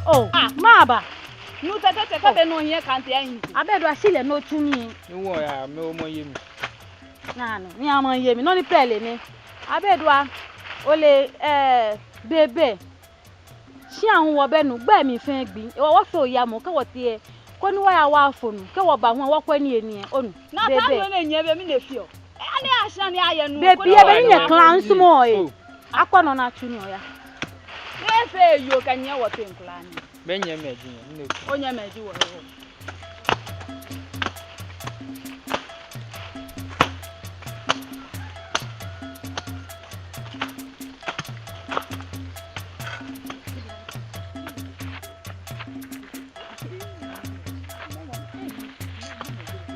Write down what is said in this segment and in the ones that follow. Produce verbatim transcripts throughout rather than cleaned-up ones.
Oh, ah, maba. Nu tete tete be no ye kante ayi. Abɛ do ashile no tsu mi. Ni wɔ ya, mi omɔ ye mi. Naa nɔ, ni amɔ ye mi. Nɔ ni pɛ lɛ nɛ. Abɛ do a, ole, eh, bebe. Shi ahu wɔbɛ nu, gbɛ mli fɛɛ gbi. Ewɔ wɔfee oyamɔ, kɛ wɔtee, koni wɔya wɔfo nu, kɛ wɔba hu wɔkwɛ nii lɛ ni, onu. Naa bebe. Tanu nɛ nyɛ be mi nɛ fioo. Eh, ani asha ni aye nu. Bebe, koni ebe ni nyɛ kla nsumɔ e. Oh. Akɔ nɔ naa tsu ni oya. Efee yoo kɛ nyɛ wɔtee nkla ni. Be nyɛmɛi ji nyɛ, nne. Onyɛmɛi ji wɔ.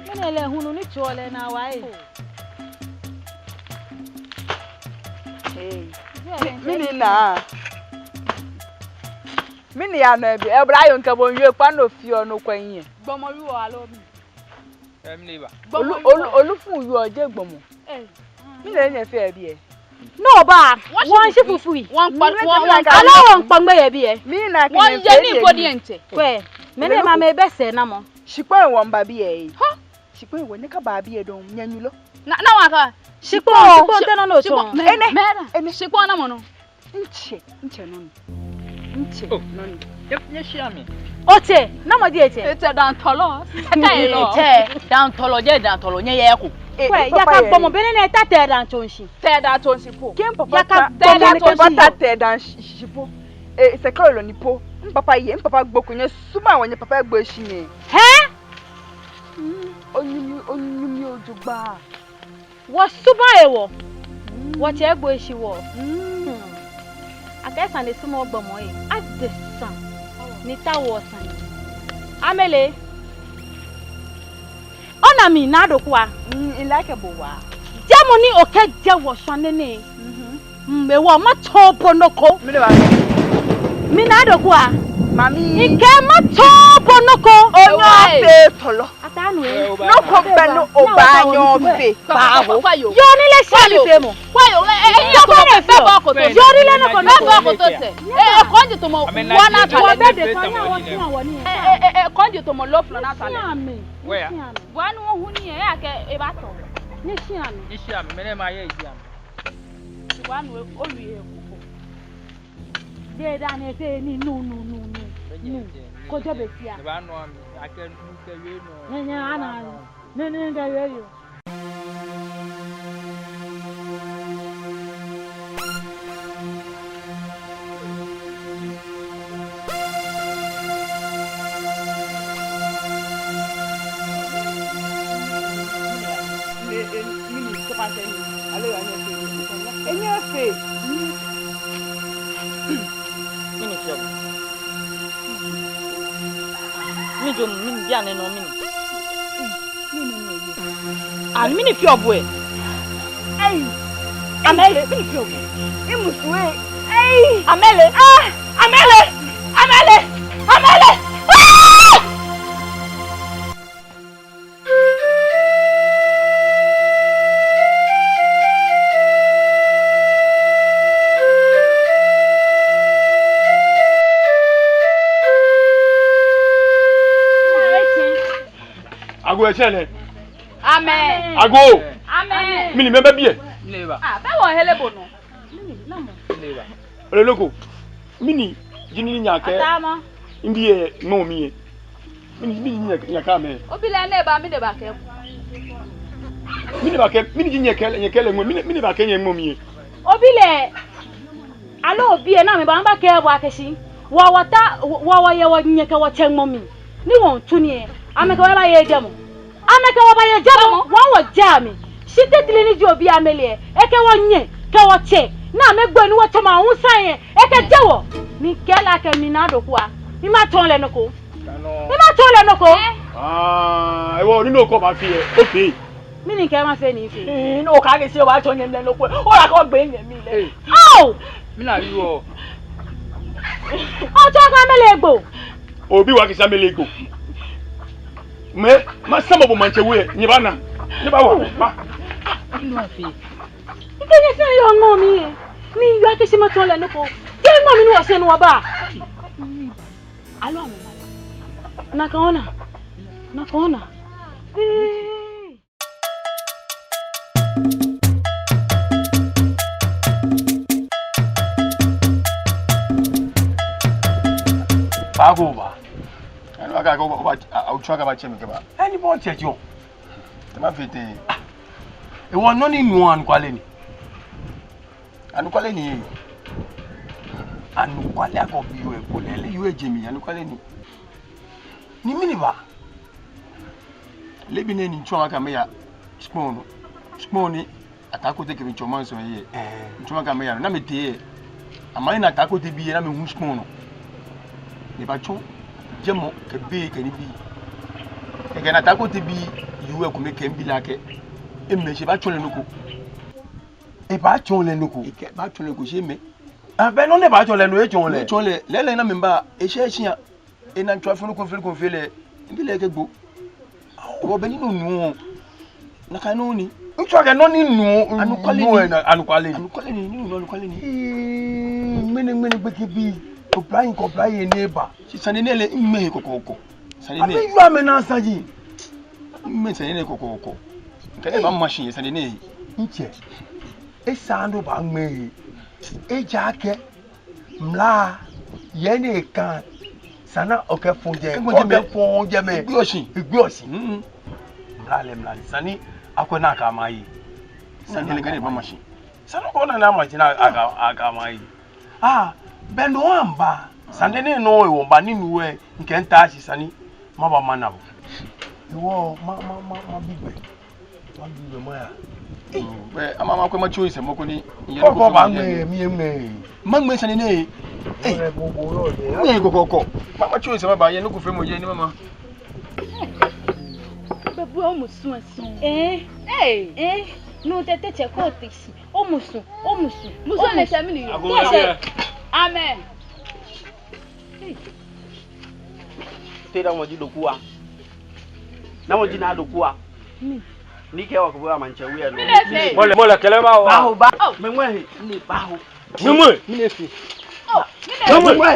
Mɛni lɛ hulu ni tsɔɔ lɛ naa wa e. Ee. Mɛni naa. Mɛni yaa nɔ yɛ biɛ, ebra yoo ŋkɛ bo ŋwie kpa no fioo no kwɛ nyɛ. Gbɔmɔ yoo aloo mi. Ee, mɛni ba. Olu, olu, olu fun yoo je gbɔmɔ. Ee. Mɛni nyɛfee yɛ biɛ. No ba, wɔn shi fufui. Wɔn kpa, wɔn, wɔn, aloo wɔn kpa ŋmɛ yɛ biɛ. Mɛni naa kɛ wɔn je ni ko diɛŋtsɛ. Kwɛ, mɛni ma mɛi bɛ sɛɛnamɔ. Shikpɔŋ wɔŋba biɛ. Hɔ. Shikpɔŋ wɔ ni kaba biɛ dɔŋŋ, nyɛnu lo. Naa, naa wɔka. Shikpɔŋ, shikpɔŋ te nɔ nɔ tɔŋ. Enɛ, enɛ. Shikpɔŋ namɔ nɔ. Ntsɛ, ntsɛ nɔ ni. Ntsɛ nɔ ni. Nyɛshia mi. Otsɛ, namɔ ji etsɛ? Etsɛ Dantɔlɔ. Etsɛ Dantɔlɔ, je Dantɔlɔ, nyɛyɛ ko. Kwɛ, yaka gbɔmɔ bɛ nɛɛ ta Tɛ Dantɔlɔ shi. Tɛ Dantɔlɔ shi po. Kɛ mpapa ta Tɛ Dantɔlɔ shi po. Ee, sɛkɛ olɔ ni po. Mpapa ye, mpapa gbo ko nyɛsumɔ wɔ nyɛpapa gbo shi nyɛ. Hɛ? Onyɛmi, onyɛmi ojogbaŋŋ. Wɔsumɔ ewɔ. Wɔtsɛ egbo eshi wɔ. Akɛ sane sumɔɔ gbɔmɔ ee. Adesa. Ni ta wɔ sane. Amele. Ona mi Naa Dokua. Ila kɛ bo wa. Jɛmɔ ni okɛjɛ wɔ shwane nɛɛ. Mbe wɔ matsɔɔ bo nɔ ko. Mi Naa Dokua. Mami. Mikɛɛ matsɔɔ bo nɔ ko. Onyɛɛɛ ofee tɔlɔ. Ata nu ee. Nɔ ko bɛ ni obaanyɛ ofee. Yoo ni lɛ shia ni feemɔ. Yoo ni lɛ nɔ ko nɔ ko. Kɔji tomo wa na ta lɛ. Kɔji tomo loflo na ta lɛ. Where? Bua ni wɔhu nii lɛ, eya kɛ ebatɔ. Nyɛshia mi. Nyɛshia mi, mɛni ma ye shia mi. Bua ni olu ye koko. Dɛ dani efee nii nu nu nu nu. Kojoo be shia. Eba nɔ mi, akɛ nu kɛ yoo nɔ. Nyɛ nyɛ ana. Nɛ nɛ kɛ yoo yoo. Mɛni feɔ bo? Mɛni jɔn, mɛni bianɛ nɔ mɛni? Ani mɛni feɔ bo ee? Ei! Amele, mɛni feɔ bo? Imusu ee. Ei! Amele! Ah! Amele! Amele! Amele! Ah! Agoo, etsɛɛɛ nɛ? Amen. Agoo. Amen. Mɛni mɛɛ bɛ biɛ? Neba. Ah, bɛ wɔhe lɛ bo nɔ. Mɛni, namɔ? Neba. Ole nɔ ko. Mɛni ji nɔ ni nyɛkɛɛ? Atama. Mibi yɛ ŋmɔ mli yɛ. Mɛni, mɛni ji nɔ ni nyɛkɛɛ amɛ? Obi lɛ nɛ ba, mɛni ba kɛ? Mɛni ba kɛ, mɛni ji nɔ ni nyɛkɛɛ, nyɛkɛɛ lɛ ŋmɔ, mɛni, mɛni ba kɛ yɛ ŋmɔ mli yɛ? Obi lɛ, aloo obi lɛ ni amɛba, amɛbakɛɛ bo akɛ shi wɔ, wɔta, wɔ, wɔyɛ wɔnyɛ kɛ wɔtsɛ ŋmɔ mli. Ni wɔmiitsu nii lɛ, amɛkɛ wɔ baye jɛmɔ. Amɛkɛ wɔ baye jɛmɔ, wɔ wɔjɛ amɛ. Shi titri ni ji obi amɛle lɛ, ekɛ wɔnyɛ kɛ wɔtsɛ ni amɛgbo ni wɔtsɔmɔ awusa lɛ, ekɛjɛ wɔ. Ni kɛlɛ akɛ mina Dokua. Mimatsɔɔ lɛ nɔ ko. Mimatsɔɔ lɛ nɔ ko. Ah, ewɔ, ni nɔ ko baafee lɛ, ofee. Mɛni kɛ mafee ni mifee? Ee, nɔ ko akɛ shi obaatsɔɔ nyɛ mli nɔ ko. Ola ko gbɛ nyɛ mli lɛ. Ee. Ao! Mina yɔ. Otsɔɔ akɛ amɛle gbo. Obi wɔ akɛ shi amɛle gbo. Mɛɛ, masamɔ bo maŋtsɛ we, nyɛbaana. Nyɛbaawa, ba. Nɔ ni afee. Mikɛ nyɛ sɛɛ yɔɔ ŋmɔ mli lɛ. Miyɔɔ akɛ shi matsɔɔ lɛ nɔ ko. Yɛ ŋmɔ mli ni wɔsɛɛ ni wɔba. Aloo amɛba. Nakai ona. Nakai ona. Ee. Ba ko ba. Ani ba ka ko ba, a, a, otsɔ ka ba tsɛ mi kɛba. Ani bo tsɛ jɔ. Te mafee tɛŋŋ. Ewɔ nɔ ni minu anɔkwale ni. Anɔkwale ni. Anɔkwale akɔ bi yɛ ko lɛ, lɛ yɛ jɛmɛ anɔkwale ni. Ni mɛni ba. Leebi nɛɛ ni mitsɔɔ akɛ amɛya shikpɔŋ nɔ. Shikpɔŋ ni Ataa Kotey kɛ mi tsɔ maŋsɔ yɛ. Ɛɛ. Mitsɔɔ akɛ amɛya nɔ. Ni amɛtee lɛ, amɛna Ataa Kotey bii lɛ ni amɛhu shikpɔŋ nɔ. Ni ebatsɔ jɛmɔ kɛ bei kɛ nibii. Kɛkɛ ni Ataa Kotey bi yuu lɛ kome kɛ mibi lɛ akɛ, emɛ shi ebaatsɔɔ lɛ nɔ ko. Ebaatsɔɔ lɛ nɔ ko. Ekɛɛ ebaatsɔɔ lɛ nɔ ko shi emɛ. Abɛ nɔ ni ebaatsɔɔ lɛ nɔ, etsɔɔ lɛ. Etsɔɔ lɛ. Lɛɛlɛŋ ni amɛba, eshɛ shia. Ena ŋtsɔ fɛɛ nɔ ko fɛɛ nɔ ko fɛɛ lɛ, mibi lɛ kɛ gbo. Wɔ bɛ ni nɔ nu. Nakai nɔ ni. Ŋtsɔ kɛ nɔ ni nu. Anɔkwale ni. Anɔkwale ni. Anɔkwale ni, ni nu anɔkwale ni. Ee, ŋmɛnɛ, ŋmɛnɛ gbekɛbii. Kɔbla yi, kɔbla yi ni eba. Shi sane nɛɛ lɛ, miŋmɛɛɛ he kɔkɔɔkɔ. Sane nɛɛ. Amɛyɔɔ amɛnaa saji. Miŋmɛɛɛ sane nɛɛ kɔkɔɔkɔ. Kɛ ni eba machine yɛ sane nɛɛ. Ntsɛ. Esa ni obaŋmɛɛ he. Ejaakɛ. Mla, yɛ ni eka, esa ni okɛfɔ jɛi, kɛ okɛfɔ jɛi mɛ. Egbe oshi. Egbe oshi. Mm. Mla lɛ, mla lɛ, esa ni akwɛ ni akɛ amɛye. Esa ni akɛ amɛye. Esa ni akwɛ ni amɛye, ni akɛ, akɛ amɛye. Ah, bɛ no amba. Esa ni nɔ ni wɔba ni nu lɛ, mikɛɛ mita shi esa ni maba mana bo. Ewɔ, ma, ma, ma, mabi gbɛ. Mabi gbɛ maya. Ee, ama, ama kwɛ matsi ohe sɛɛ mɔ ko ni. Kɔkɔ ba ŋmɛ, mi ŋmɛ. Maŋmɛ sane nɛɛ. Ee. Ŋmɛ kɔkɔɔkɔ. Ma, matsi ohe sɛɛ maba, yɛ nɔ ko fɛɛ mɔ yɛ ni mama. Bɛ bu omusu esu. Ee. Ee. Ee. Nuu tete tsɛ ko te shi. Omusu, omusu. Musu lɛ sɛɛ mɛni yɔɔ? Amen. Te namɔ ji Dokua? Namɔ ji Naa Dokua? Ni kɛ wɔ ko bɔ maŋtsɛ we lɛ nɔ. Mɔ lɛ, mɔ lɛ kɛlɛ ba wɔ. Baho, ba. Mɛɛ ŋwɛ he, ni baho. Mɛɛ ŋwɛ. Mɛɛ ŋwɛ.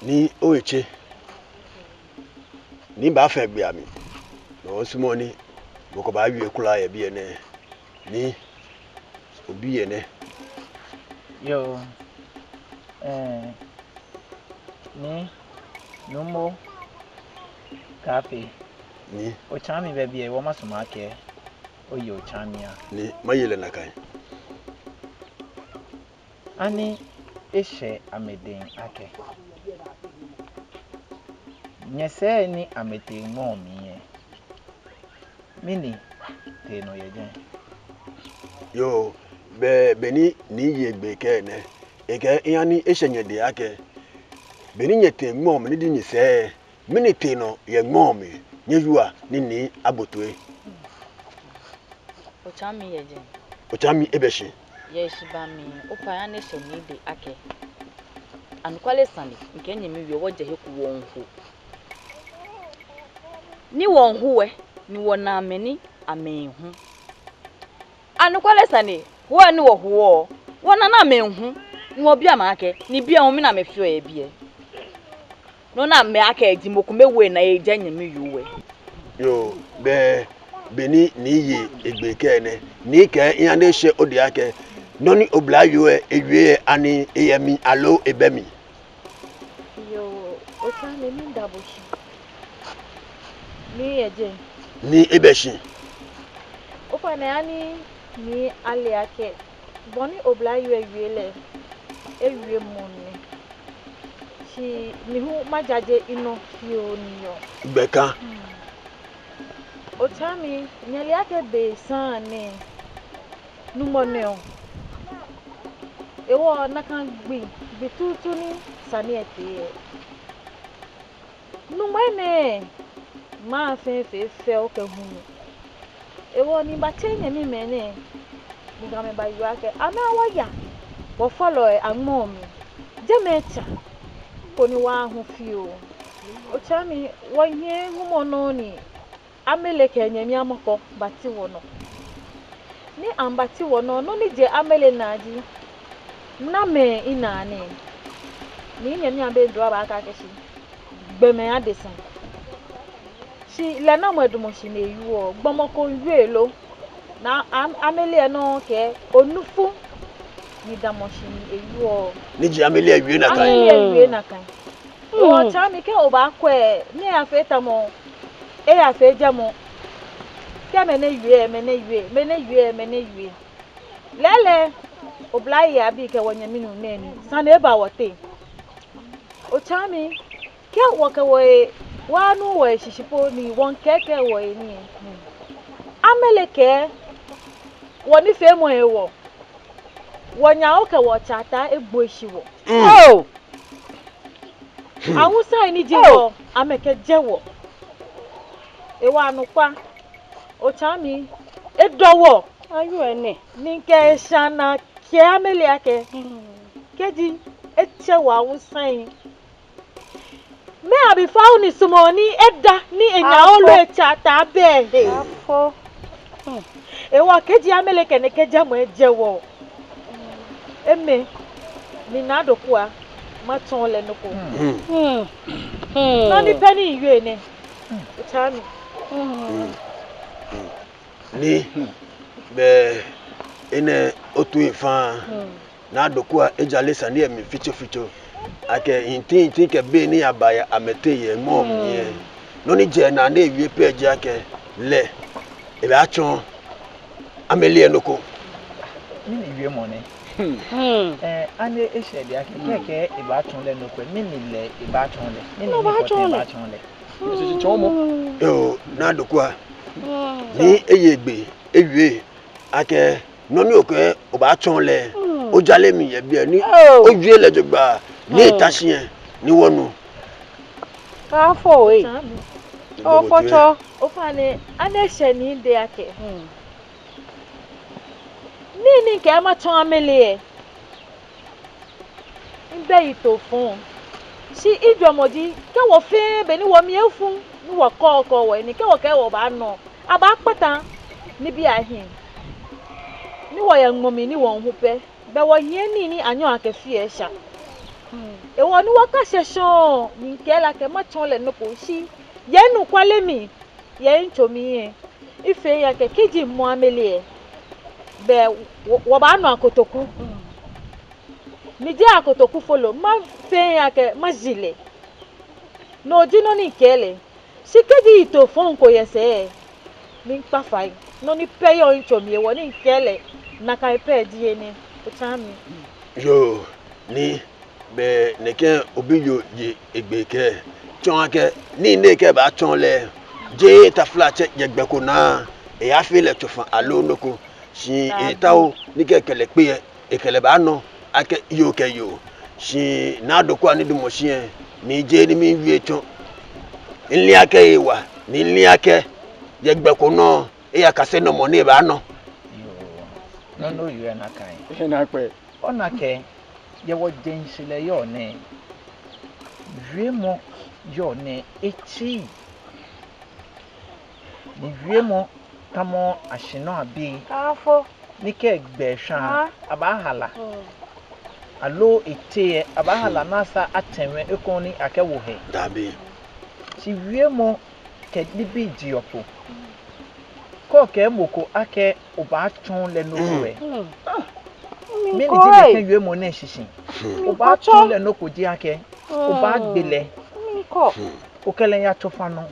Ni ohe tse. Ni baafee gbɛ ami. Nɔ ni misumɔɔ ni mɔ ko baawie kwraa yɛ biɛ nɛɛ. Ni obi yɛ nɛ. Yoo. Ɛɛ. Ni Nuumo Kaafe. Ni. Otsaami bɛ biɛ, hewɔ masumɔ akɛ oye otsaami a. Ni maye lɛ nakai. Ani eshɛ amɛdɛŋ akɛ nyɛsɛɛ ni amɛtee ŋmɔ mli lɛ, mɛni tee nɔ yɛ jɛi? Yoo, be, be ni Nii ye gbee kɛɛ nɛ, ekɛɛ ehã ni eshɛ nyɛdɛŋ akɛ be ni nyɛtee ŋmɔ mli ni ji nyɛsɛɛ, mɛni tee nɔ yɛ ŋmɔ mli, nyɛwieɔ ni Nii abo toi. Otsaami yɛ jɛi. Otsaami ebɛ shi. Yɛ heshibaa mli, ofainɛ eshɛ Nii dɛŋ akɛ anɔkwale sane, mikɛ nyɛ miwieɔ, wɔjɛ he ko wɔmiiho. Ni wɔmiiho lɛ, ni wɔna mɛi ni amɛmiiho. Anɔkwale sane, ho lɛ ni wɔhoɔ, Wɔna ni amɛhu, ni wɔbi amɛ akɛ, ni biɛ hu mɛni amɛfeɔ yɛ biɛ. No ni amɛkɛɛ ji mɔ ko miiwie naa ejɛ nyɛmi yoo we. Yoo, be, be ni, ni eye egbee kɛɛ nɛ, ni ekɛɛ eha ni eshɛ odɛŋ akɛ, nɔ ni oblayoo lɛ ewie lɛ ani eyɛ mli aloo ebɛ mli. Yoo, otsɛ mi, miida bo shi. Ni eyɛ jɛi. Ni ebɛ shi. Ofainɛ, ani ni ale akɛ bɔ ni oblayoo lɛ wie lɛ, ewiemɔ nɛ. Shi mi hu majaje minɔ fioo ni yɔɔ. Gbɛ ka. Hmm. Otsɛ mi, nyɛle akɛ be saŋŋ nɛɛ, nuumo nɛɔ. Hewɔ nakai gbi, gbi tuuntu ni sane lɛ tee lɛ, nuumo nɛɛ, maŋ fɛɛ fɛɛ fɛo kɛ hulu. Hewɔ ni mibatsɛ nyɛmimɛi nɛɛ, ni Gamɛi bawie akɛ, amɛya wɔya wɔfɔlɔi aŋmɔ mli. Jɛmɛ tsa, koni wɔhu fioo. Otsɛ mi, wɔhiɛ humɔ nɔ ni Amele kɛ enyɛmi Amɔkɔ bati wɔnɔ. Ni amɛbati wɔnɔ, nɔ ni jɛ Amele naa ji, namɛi naa nɛɛ. Ni enyɛmi Abendua baakɛɛ akɛ shi gbɔmɛi adesa. Shi lɛ namɔ edamɔ shi ni ewieɔ? Gbɔmɔ ko miiwie lo? Ni am-, Amele lɛ nɔ kɛɛ onufu ni damɔ shi ni ewieɔ. Ni ji Amele lɛ wie nakai. Amele lɛ wie nakai. Hewɔ otsɛ mi, kɛ obaakwɛ, ni eyafee tamɔ, eyafee jɛmɔ. Kɛ mɛnɛ wie, mɛnɛ wie, mɛnɛ wie, mɛnɛ wie. Lɛɛlɛŋ, oblayei abii kɛ wɔnyɛmi nuu nɛɛ ni sane eba wɔteŋ. Otsɛ mi, kɛ wɔkɛ wɔhe, wɔnu wɔhe shishi po ni wɔmiikɛɛ kɛ wɔhe nii. Amele kɛɛ, wɔnifeemɔ hewɔ, wɔnyɛ okɛ wɔtsɛ ataa egbo eshi wɔ. Oh! Awusai ni ji wɔ, amɛkɛjɛ wɔ. Hewɔ anɔkwa, otsɛ mi, edɔ wɔ. Ayo enɛ. Ni mikɛ esha naa kɛɛ Amele akɛ, kɛji etsɛ wɔ awusai, mɛɛ abifao ni sumɔɔ ni eda ni enyɛ olo etsɛ ataa bɛ he. Afɔ. Hewɔ kɛji Amele kɛ nɛkɛ jɛmɔ ejɛ wɔ, emɛ ni Naa Dokua, matsɔɔ lɛ nɔ ko. Nɔ ni pɛ ni miwie nɛ. Otsɛ mi. Ni be enɛ otu efa. Naa Dokua ejale sane lɛ mli fitsofitso. Akɛ hintihinti kɛ be ni yabaya amɛteŋ yɛ ŋmɔ mli lɛ, nɔ ni jɛ enaa ni ewie pɛ ji akɛ lɛ ebaatsɔɔ Amele lɛ nɔ ko. Mɛni wiemɔ nɛ? Ɛɛ, ani eshɛ edɛŋ akɛ kɛkɛ ebaatsɔɔ lɛ nɔ ko, mɛni lɛ ebaatsɔɔ lɛ? Mɛni ni ebaatsɔɔ lɛ? Yoo, Naa Dokua. Ni eye egbee ewie akɛ nɔ ni okɛɛ obaatsɔɔ lɛ, ojale mli yɛ biɛ ni owie lɛ jogbaŋŋ ni eta shi lɛ ni wɔnu. Kaafo ee. Okpɔtɔ. Ofainɛ, ani eshɛ ni edɛŋ akɛ, nii ni mikɛɛ matsɔɔ Amele lɛ, mibɛ yitofɔŋ. Shi mijwɛŋmɔ ji, kɛ wɔ fɛɛ be ni wɔmli efu, ni wɔkɔkɔ wɔhe nii, kɛ wɔkɛɛ wɔbaanɔ, abaakpata nibii ahiɛ. Ni wɔyɛ ŋmɔ mli ni wɔhu pɛ, bɛ wɔhiɛ nii ni anyɛɔ akɛfeɔ esha. Hewɔ ni wɔkashɛ shɔŋŋ, ni mikɛɛ lɛ akɛ matsɔɔ lɛ nɔ ko shi, yɛ anɔkwale mli, yɛ mitsui mli lɛ, mifee akɛ kɛji mimɔ Amele lɛ, bɛ wɔ, wɔbaanɔ akotoku. Ni jeee akotoku folo, mafee akɛ maji lɛ. No ji nɔ ni mikɛɛ lɛ. Shi kɛji yitofɔŋ ko yɛ sɛɛ, miikpa fai. Nɔ ni pɛ yɔɔ mitsui mli hewɔ ni mikɛɛ lɛ, nakai pɛ ji enɛ, otsɛ mi. Yoo, ni be nɛkɛ obiyoo ye egbee kɛɛ, tsɔɔ akɛ nii ni ekɛɛ ebaatsɔɔ lɛ, jeee taflatsɛ yɛ gbɛ ko naa, eyafee lɛ tsofa aloo nɔ ko, shi etao ni kɛ ekɛ lɛ kpe lɛ, ekɛ lɛ baanɔ akɛ yoo kɛ yoo. Shi Naa Dokua ni damɔ shi lɛ, ni jeee ni miwie tsɔ. Mile akɛ ewa, ni mile akɛ yɛ gbɛ ko nɔ, eyakase nɔ mɔ ni ebaanɔ. Yoo, nɔ ni owie nakai. Naakpɛɛ. Ona akɛ, yɛ wɔjeŋ shihilɛ yɔɔ nɛɛ, wiemɔ yɔɔ nɛɛ etsii. Ni wiemɔ tamɔ ashinɔ abii. Kaafo. ni kɛ egbɛ shwaŋ, abaahala. Aloo ete lɛ, abaahala ni asa atɛmɛ ekoŋŋ ni akɛwo he. Dabi. Shi wiemɔ kɛ nibii jeɔ kpo. Kɛ okɛɛ mɔ ko akɛ obaatsɔɔ lɛ nɔ ko lɛ, mɛni ji nɛkɛ wiemɔ nɛɛ shishi? Obaatsɔɔ lɛ nɔ ko ji akɛ obaagbe lɛ, okɛ lɛ aya tsofa nɔ.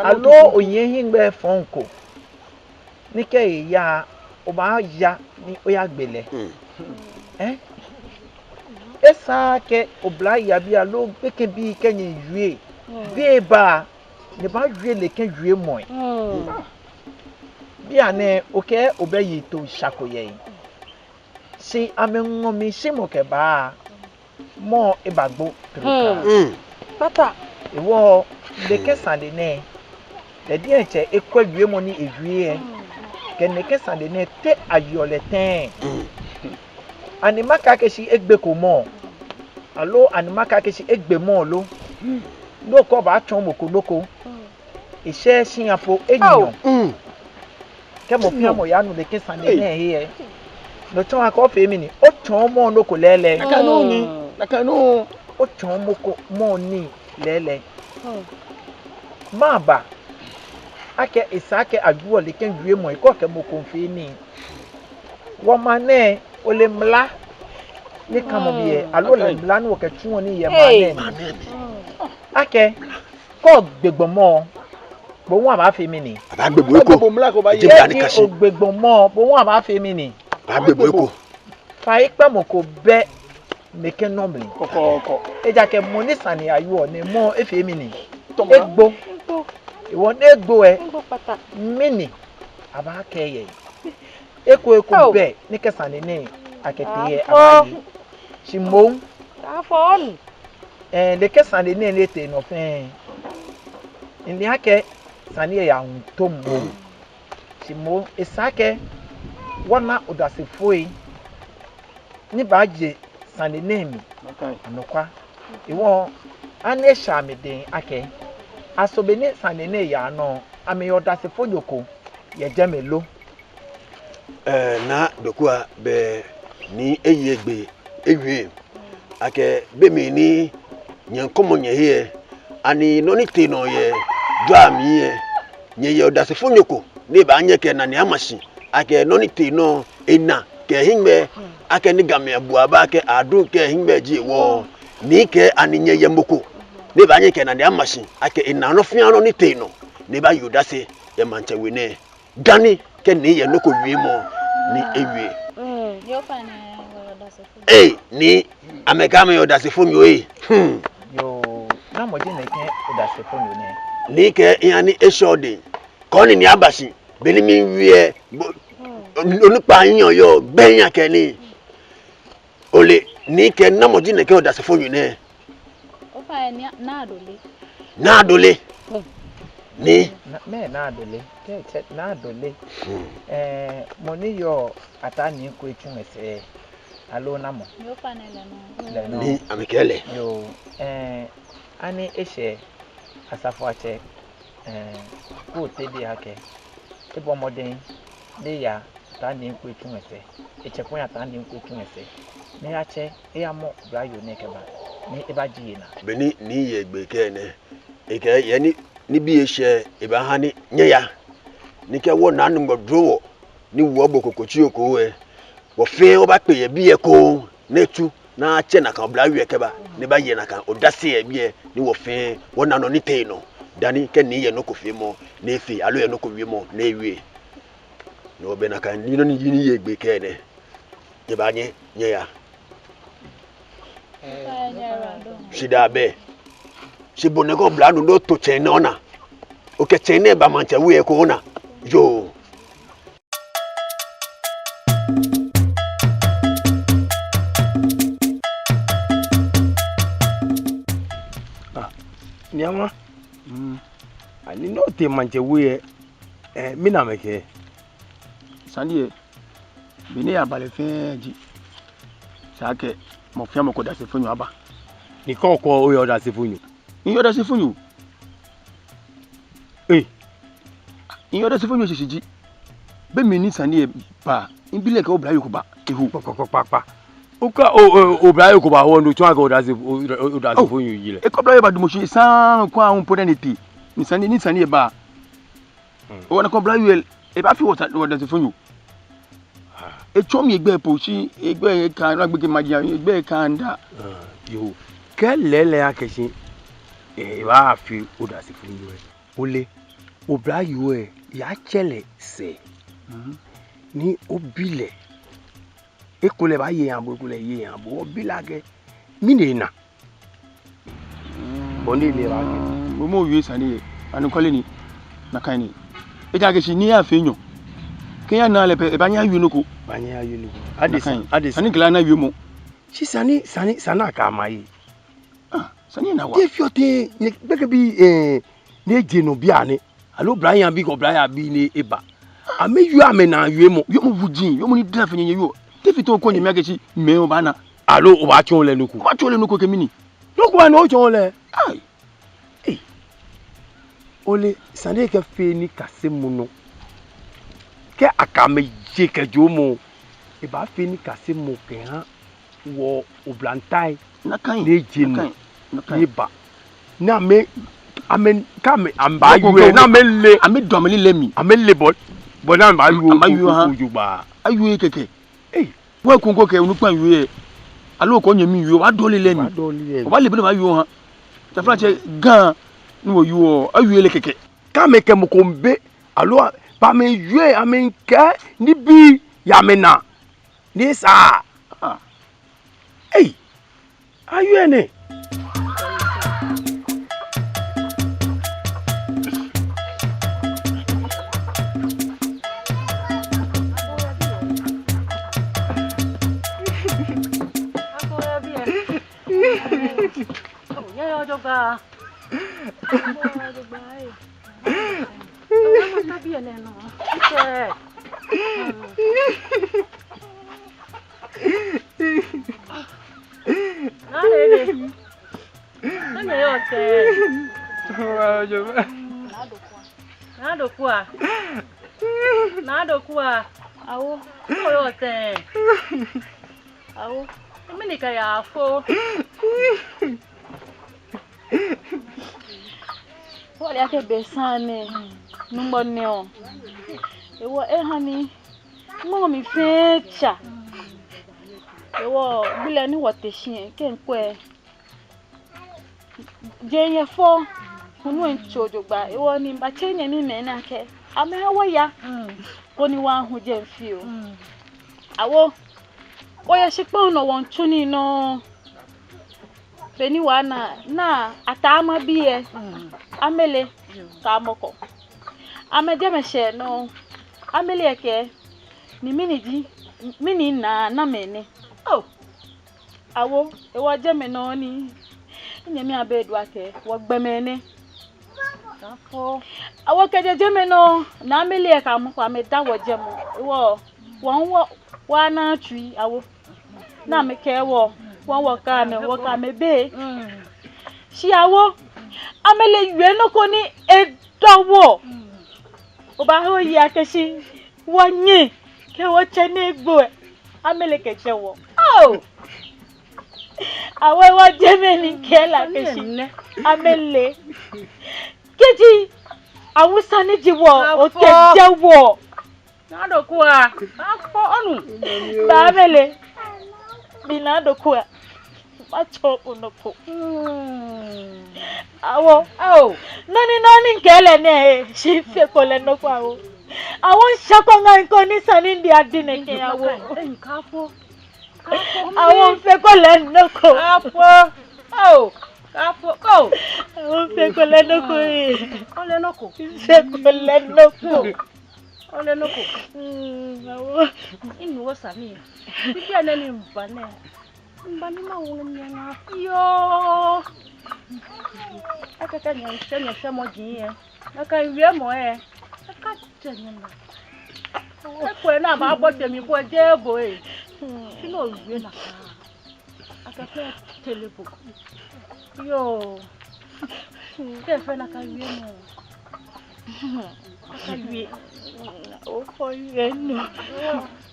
Aloo onyiɛ hiŋmɛi fɔŋ ko ni kɛ eya, obaaya ni oyagbe lɛ. Ɛɛ? Esaaa akɛ oblayei aloo gbekɛbii kɛ nyɛwie, be ba ni baawie nɛkɛ wiemɔi. Bianɛ okɛɛ obɛ yiŋtoo sha ko yɛ he. Shi amɛŋɔ mli shimɔ kɛba, mɔ lɛ ebagbo traka. Hewɔ nɛkɛ sane nɛɛ, lɛ diɛŋtsɛ ekwɛ wiemɔ ni ewie lɛ, kɛ nɛkɛ sane nɛɛ te ayeɔ lɛ tɛŋŋ. Ani makɛɛ akɛ shi egbeko mɔ, aloo ani makɛɛ akɛ shi egbe mɔ lo? Nɔ ko baatsɔɔ mɔ ko nɔ ko. Eshɛ shi afɔ enyɔ. Kɛ mɔ fɛɛ mɔ yanu nɛkɛ sane nɛɛ he lɛ, no tsɔɔ akɛ ofee mɛni? Otsɔɔ mɔ nɔ ko lɛɛlɛŋ. Nakai nɔŋŋ ni, nakai nɔŋŋ. Otsɔɔ mɔ ko mɔ nii lɛɛlɛŋ. Maba akɛ esa akɛ ajuɔ nɛkɛ wiemɔi kɛ okɛ mɔ ko miifee nii. Wɔmaŋ nɛɛ, ole mla ni kamɔ biɛ, aloo ole mla ni wɔkɛtsuɔ nii yɛ maŋ nɛɛ mli? Akɛ kɛ ogbe gbɔmɔ, bo hu abaafee mɛni? Abaagbe bo eko. Kɛ ogbe gbɔmɔ, bo hu abaafee mɛni? Abaagbe bo eko. Faikpamɔ ko bɛ nɛkɛ nɔ mli. Ejaakɛ mɔ ni sane ayeɔ nɛɛ, mɔ lɛ efee mɛni? Egbo. Hewɔ ni egbo lɛ, mɛni abaakɛɛ yɛ he? Eko eko bɛ ni kɛ sane nɛɛ akɛtee lɛ abaaye. Shi moŋ, ɛɛ, nɛkɛ sane nɛɛ ni etee nɔ fɛɛ, mile akɛ sane lɛ yɛ ŋuŋ tom moŋ. Shi moŋ esa akɛ wɔna odasefoi ni baaje sane nɛɛ mli anɔkwa. Hewɔ ani eshɛ amɛdɛŋ akɛ, aso be ni sane nɛɛ yaa nɔ, amɛyɛ odasefonyo ko yɛ jɛmɛ lo? Ɛɛ, Naa Dokua, bɛ ni eye egbe ewie akɛ be mli ni nyɛkɔmɔ nyɛhe lɛ, ani nɔ ni tee nɔ yɛ jɔɔ mli lɛ, nyɛyɛ odasefonyo ko ni baanyɛ ekɛ enane ama shi akɛ nɔ ni tee nɔ, ena kɛ ehiŋmɛi, akɛni Gamɛi abu abaa akɛ adun kɛ ehiŋmɛi ji hewɔ, ni kɛ ani nyɛyɛ mɔ ko ni baanyɛ ekɛ enane ama shi akɛ ena nɔ fɛɛ nɔ ni tee nɔ, ni ebaaye odase yɛ maŋtsɛ we nɛɛ, dani kɛ ni eyɛ nɔ ko wiemɔ ni ewie? Ee, ni amɛkɛɛ amɛyɛ odasefonyo ee. Hmm. Yoo, namɔ ji nɛkɛ odasefonyo nɛɛ? Ni kɛ eha ni eshɛ odɛŋ, koni ni aba shi, be ni miwie lɛ, bo, onukpa nyiɛ oyɔɔ gbɛ nya kɛ ni. Ole, ni kɛ namɔ ji nɛkɛ odasefonyo nɛɛ? Ofainɛ, Naa Adole. Naa Adole. Ni? Mɛɛ Naa Adole? Kɛ etsɛ Naa Adole. Ɛɛ, mɔ ni yɔɔ Ataa Nii Kwetsu sɛɛ, aloo namɔ? Yoo, ofainɛ lɛ nɔŋŋ. Lɛ nɔŋŋ. Ni amɛkɛɛ lɛ. Yoo, ɛɛ, ani eshɛ asafoatsɛ, ɛɛ, kɛ otee lɛ akɛ ebɔ mɔdɛŋ ni eya Ataa Nii Kwetsu sɛɛ, etsɛ koni Ataa Nii Kwetsu sɛɛ, ni eyatsɛ eyamɔ oblayoo nɛɛ kɛba, ni ebaji enaa. Be ni ni ye egbe kɛɛ nɛɛ, ekɛɛ yɛ ni, nibii eshɛ, ebaaha ni nyɛya. Ni kɛ wɔna Nyɔŋmɔ duromɔ, ni wɔbo kɔkɔɔkɔ ko lɛ, wɔfɛɛ wɔbaakpe yɛ biɛ ekoŋŋ, ni etsu, ni atsɛ nakai oblayoo lɛ kɛba, ni ebaye nakai odase yɛ biɛ, ni wɔfɛɛ wɔna nɔ ni tee nɔ, dani kɛ ni eyɛ nɔ ko feemɔ ni efee, aloo eyɛ nɔ ko wiemɔ ni ewie. No be nakai ni nɔ ni ji ni ye egbe kɛɛ nɛɛ. Nyɛbaanyɛ nyɛya. Shidaa bɛ. Shi bo nɛɛ kɛ oblanyo ni oto tsɛŋ nɛɛ ona. Okɛ tsɛŋ nɛɛ ba maŋtsɛ we ekoŋŋ ona. Yoo. Ah, Nii Aŋma. Mm. Ani ni otee maŋtsɛ we lɛ, ɛɛ, mɛni amɛkɛɛ? Sane lɛ, be ni eyaba lɛ fɛɛ ji, esa akɛ mɔ fɛɛ mɔ kɛ odasefonyo aba. Ni kɛ okwɛ, oyɛ odasefonyo? Miyɛ odasefonyo. Ee. Miyɛ odasefonyo shishi ji, Be mli ni sane lɛ ba, mibi lɛ akɛ oblayoo ko ba eho. Kpakpakpakpa. Okɛɛ o, o, oblayoo ko ba eho, no tsɔɔ akɛ odase, o, o, odasefonyo ji lɛ. Ekɛɛ oblayoo ba damɔ shi esaaa kwraa, aahu po dani etee. Ni sane, ni sane lɛ ba. Hmm. Ona akɛ oblayoo lɛ, ebaafee wɔ sa-, wɔdasefonyo. Ah. Etsɔɔ mi egbɛi po shi, egbɛi lɛ kaa, no agbɛnɛ maji, egbɛi lɛ kaa nda. Ah, yoo. Kɛ lɛɛlɛŋ akɛ shi, eh, ebaafee odasefonyo lɛ. Ole, oblayoo lɛ, yaatsɛ lɛ sɛɛ. Mhm. Ni obi lɛ. Ekolɛ ebaaye eha bo, ekolɛ eyeee eha bo. Obi lɛ akɛ, mɛni ena? Bɔ ni ele lɛ akɛ. Mm, bo moŋ owie sane lɛ, anɔkwale ni, nakai ni. Ejaakɛ shi ni eyafee enyɔ. Kɛ eyana lɛ pɛ, ebaanyɛ awie nɔ ko. Ebaanyɛ awie nɔ ko. Adesa, nakai. Adesa. Sane kɛlɛ ana wiemɔ. Shi sane, sane, sane akɛ ama yi. Ah, sane lɛ na wa. Te fioo tɛŋŋ, ni gbekɛbii, eh, ni eje nɔ bianɛ. Aloo oblahii abii kɛ oblayei abii ni eba. Amɛwieɔ amɛnaa wiemɔ. Wiemɔ wuji, wiemɔ ni dara fe nyɛnyɛ yoo. Te fite okɔ nyɛmi akɛ shi mɛi obaana. Aloo obaatsɔɔ lɛ nɔ ko. Obaatsɔɔ lɛ nɔ ko kɛ mɛni? Nɔ ko ni otsɔɔ lɛ. Ai. Ei. Ole, sane lɛ kɛfee nikasemɔ nɔ. Kɛ akɛ amɛ je kɛjɔɔmɔ, ebaafee nikasemɔ kɛha wɔ oblantai. Nakai, ni eje nɔ, nakai, nakai. Ni eba. Ni amɛ, amɛ, kɛ amɛ, amɛbaawie, ni amɛle. Amɛdɔ amɛlilɛi mli. Amɛle bɔ, bɔ ni amɛbaawie, amɛbaawie o, o, oha. O, jogbaŋŋ. Awie kɛkɛ. Ei. Wɔ kuŋ ko kɛ onukpa wie. Aloo okɛ onyɛmi wie, obaadɔ olilɛi mli. Obaadɔ olilɛi mli. Obaale bɔ ni obaawie oha. Taflatsɛ Ga ni wɔyɔɔ, awie lɛ kɛkɛ. Kɛ amɛkɛ mɔ ko miibe, aloo a-, ba amɛwie, amɛkɛɛ nibii yɛ amɛnaa. Ni esaaa. Ah. Ei, awie nɛ. Naa Dokua. Naa Dokua. Awo. Oyɔɔ tɛŋŋ? Awo. Mɛni kɛ yaafo? Wɔle akɛ be saŋŋ nɛ, Nyɔŋmɔ nɛ oo. Ehewɔ ehani ŋmɔ mli fɛɛ tsa. Ehewɔ gbi lɛ ni wɔte shi lɛ, kɛ mikwɛ, jeŋ yɛ fɔ, hulu lɛ miitso jogbaŋŋ. Ehewɔ ni mibatsɛ minyɛmimɛi nɛɛ akɛ amɛha wɔya, koni wɔhu jɛmɛ fioo. Awo, wɔyɛ shikpɔŋ nɔ wɔmiitsu nii nɔ. Beni wɔna, na Ataa mabi lɛ, Amele kɛ Amɔkɔ. Amɛ jɛmɛ shɛ nɔ, Amele kɛɛ, ni mɛni ji, mɛni naa namɛi nɛ. Oh! Awo, ehewɔ jɛmɛ nɔ ni, minyɛmi Abedu akɛ, wɔgbɛmɛi nɛ. Awo kɛjɛ jɛmɛ nɔ, na Amele kɛ Amɔkɔ amɛda wɔjɛmɔ. Ehewɔ, wɔ hu wɔ, wɔna tsui, awo. Ni amɛkɛɛ wɔ, wɔ, wɔkɛ amɛ, wɔkɛ amɛ be. Shi awo, Amele wie nɔ ko ni edɔ wɔ. Obaahe oye akɛ shi wɔnyɛ, kɛ wɔtsɛ nɛɛ gbo lɛ, Amele kɛjɛ wɔ. Oh! Awo, ehewɔ jɛmɛ ni mikɛɛ lɛ akɛ shi Amele. Kɛji awusa ni ji wɔ, okɛjɛ wɔ. Naa Dokua, afo onu. Ba Amele. Bi Naa Dokua. Matsɔɔ bo nɔ ko. Awo. Awo. Nɔ ni, nɔ ni mikɛɛ lɛ nɛɛ, shi mifeko lɛ nɔ ko awo. Awo, mishɛko ŋa ŋkɔ ni sane ni adi nɛkɛ awo. Awo, mifeko lɛ nɔ ko. Afo. Awo. Afo. Awo, mifeko lɛ nɔ ko ee. Ole nɔ ko. Mifeko lɛ nɔ ko. Ole nɔ ko. Mm, awo. Minu osane. Bibiɛ nɛɛ ni miba nɛɛ, miba ni mawo nyɛ naa fioo. Akɛ kɛ nyɛshɛ, nyɛshɛ mɔ ji yɛ. Nakai wiemɔ lɛ, akajɛ nyɛnaa. Ekolɛ ni abaabote mli ko jeee bo ee. Shi ni owie nakai. Akɛ fɛɛ tele bo. Yoo. Kɛ fɛɛ nakai wiemɔ. Akawie. Okowie nɔ.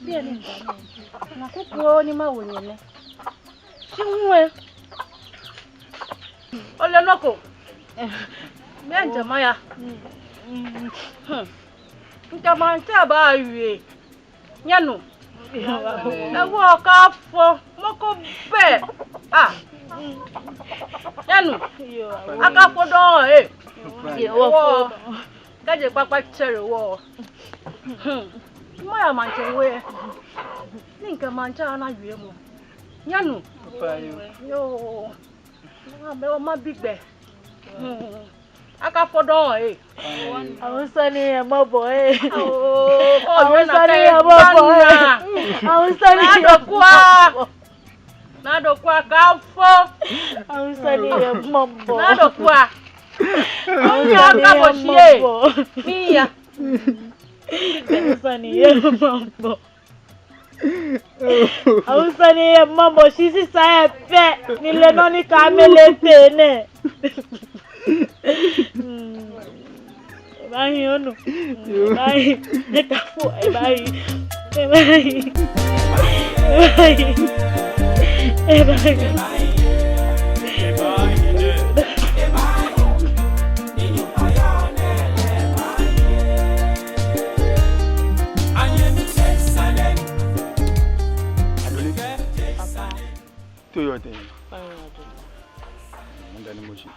Biɛ ni. Na kukuo ni mawo nyɛ nɛ. Shi ŋwɛ. Ole nɔ ko. Mɛɛ jɛ maya. Ŋkɛ maŋtsɛ baawie. Nyɛnu. Ewɔ akafo mɔ ko bɛ. Ah. Nyɛnu. Akafo dɔŋŋ ee. Ewɔ. Kɛji kpakpa tsɛre wɔ. Maya maŋtsɛ we. Ni ŋkɛ maŋtsɛ ana wiemɔ. Nyɛnu. Yoo. Mabɛ o mabi gbɛ. Akafo dɔŋŋ ee. Awusani yɛ mɔbɔ ee. Awusani yɛ mɔbɔ ee. Awusani yɛ mɔbɔ. Naa Dokua. Naa Dokua akafo. Awusani yɛ mɔbɔ. Naa Dokua. Awusani yɛ mɔbɔ. Miya. Awusani yɛ mɔbɔ. Awusani yɛ mɔbɔ shi sisa yɛ pɛ ni le nɔ ni ka mele tee nɛ. Ebaahi onu. Ebaahi. Ekafo ebaahi. Ebaahi. Ebaahi. Ebaahi. Adole. Te oyɔɔ tɛŋŋ? Mada ni moshi.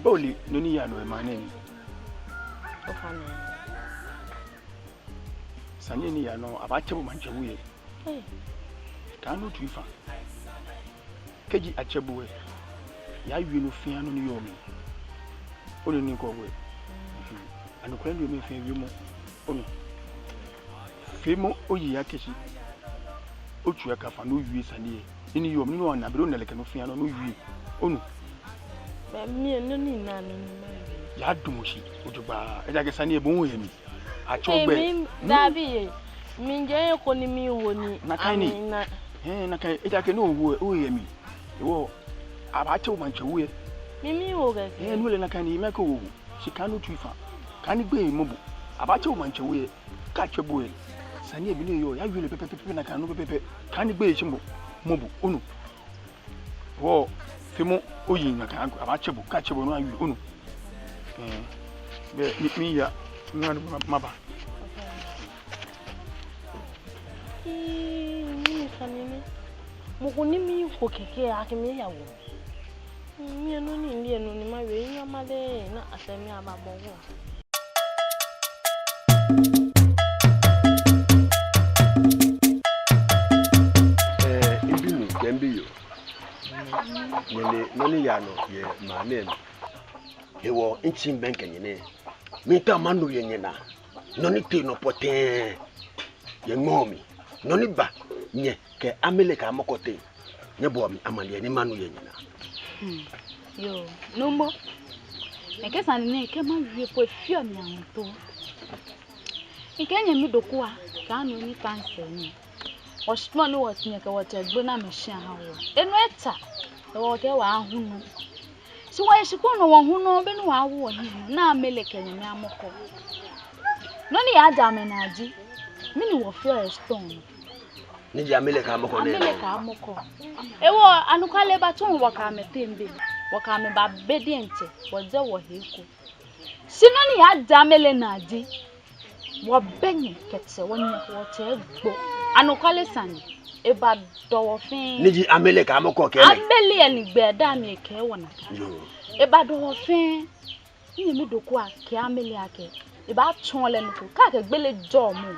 Ole nɔ ni yaa nɔ yɛ maŋ nɛɛ mli? Sane ni yaa nɔ, abaatsɛ bo maŋtsɛ we. Kaanu otsui faŋŋ. Kɛji atsɛ bo lɛ, yaawie nɔ fɛɛ nɔ ni yɔɔ mli. Ole nɔ ni mikɛɔ bo lɛ? Anɔkwale ni yɔɔ mli fɛɛ wiemɔ. Onu. Feemɔ oyi akɛ shi otsui akafa ni owie sane lɛ. Nɔ ni yɔɔ mli, nɔ ni ona, be ni ona lɛ kɛ nɔ fɛɛ nɔ ni owie. Onu. Ba mi nɔ ni na nɔ ni mawie. Yadamɔ shi jogbaŋŋ. Ejaakɛ sane lɛ bo oyɛ mli. Atsɔ gbɛ. Daabi ee. Mijɛ he ko ni miho ni. Nakai ni. Hɛɛ, nakai. Ejaakɛ no oho, oyɛ mli. Ewɔ, abaatsɛ bo maŋtsɛ we. Mi miho kɛkɛ. Hɛɛ, no lɛ nakai ni, mɛɛ ko oho. Shi kaanu otsui faŋŋ. Kaanu gbeyei mɔ bo. Abaatsɛ bo maŋtsɛ we. Kɛ atsɛ bo lɛ, sane lɛ be ni eyɔɔ, yaawie lɛ pɛpɛɛpɛ nakai nɔŋŋ pɛpɛɛpɛ. Kaanu gbeyei tsi mɔ bo. Onu. Wɔ, feemɔ oyi nakai, abaatsɛ bo, kɛ atsɛ bo ni oyaawie, onu. Ɛɛ, be, mi, miya, mi, ma, maba. Ii, ni sane nɛɛ. Mɔ ko ni miho kɛkɛ akɛ miyawo. Miyɛ nɔ ni, miyɛ nɔ ni mawie, miya male, ni asɛɛ mi ababɔ wɔ. Ɛɛ, mibi nuu, kɛ mibi yoo. Nyɛle nɔ ni yaa nɔ yɛ maŋ nɛɛ mli. Hewɔ mitsi mibɛŋkɛ nyɛ nɛɛ. Miitao manu yɛ nyɛnaa nɔ ni tee nɔ pɔtɛɛ yɛ ŋmɔ mli. Nɔ ni ba nyɛ kɛ Amele kɛ Amɔkɔ teŋ. Nyɛbɔa mi amaniɛ ni manu yɛ nyɛnaa. Hmm. Yoo, Nuumo. Mikɛɛ sane nɛɛ kɛ mawie po efeɔ mi ahuntoo. Mikɛɛ nyɛmi Dokua, kaanu ni ta misɛɛ nɛɛ. Wɔshi nɔ ni wɔtee nyɛ kɛ wɔtsɛ gbe naa mli shi aha wɔ. Enɔ eta, wɔkɛɛ wɔhu nɔ. Shi wɔyɛ shikpɔŋ nɔ wɔhu nɔ, be ni wɔwo wɔhiɛ nɔ, ni Amele kɛ nyɛmi Amɔkɔ. Nɔ ni yaja amɛnaa ji, mɛni wɔfeɔ yɛ shikpɔŋ nɔ. Ni ji Amele kɛ Amɔkɔ nɛɛ. Amele kɛ Amɔkɔ. Ewɔ, anɔkwale batsɔ wɔkɛ amɛ teŋ be. Wɔkɛ amɛ babe diɛŋtsɛ, wɔjɛ wɔhe eko. Shi nɔ ni yaja Amele naa ji, wɔbɛ nyɛ kɛtsɛ, wɔnyɛ wɔtsɛ egbo. Anɔkwale sane, ebadɔ wɔ fɛɛ. Ni ji Amele kɛ Amɔkɔ kɛɛ lɛ. Amele yɛ ni gbɛ da mi kɛ wɔ nakai. Yoo. Ebadɔ wɔ fɛɛ. Minyɛmi Dokua kɛɛ Amele akɛ ebaatsɔɔ lɛ nɔ ko. Kɛ akɛ gbele jɔɔ mɔ,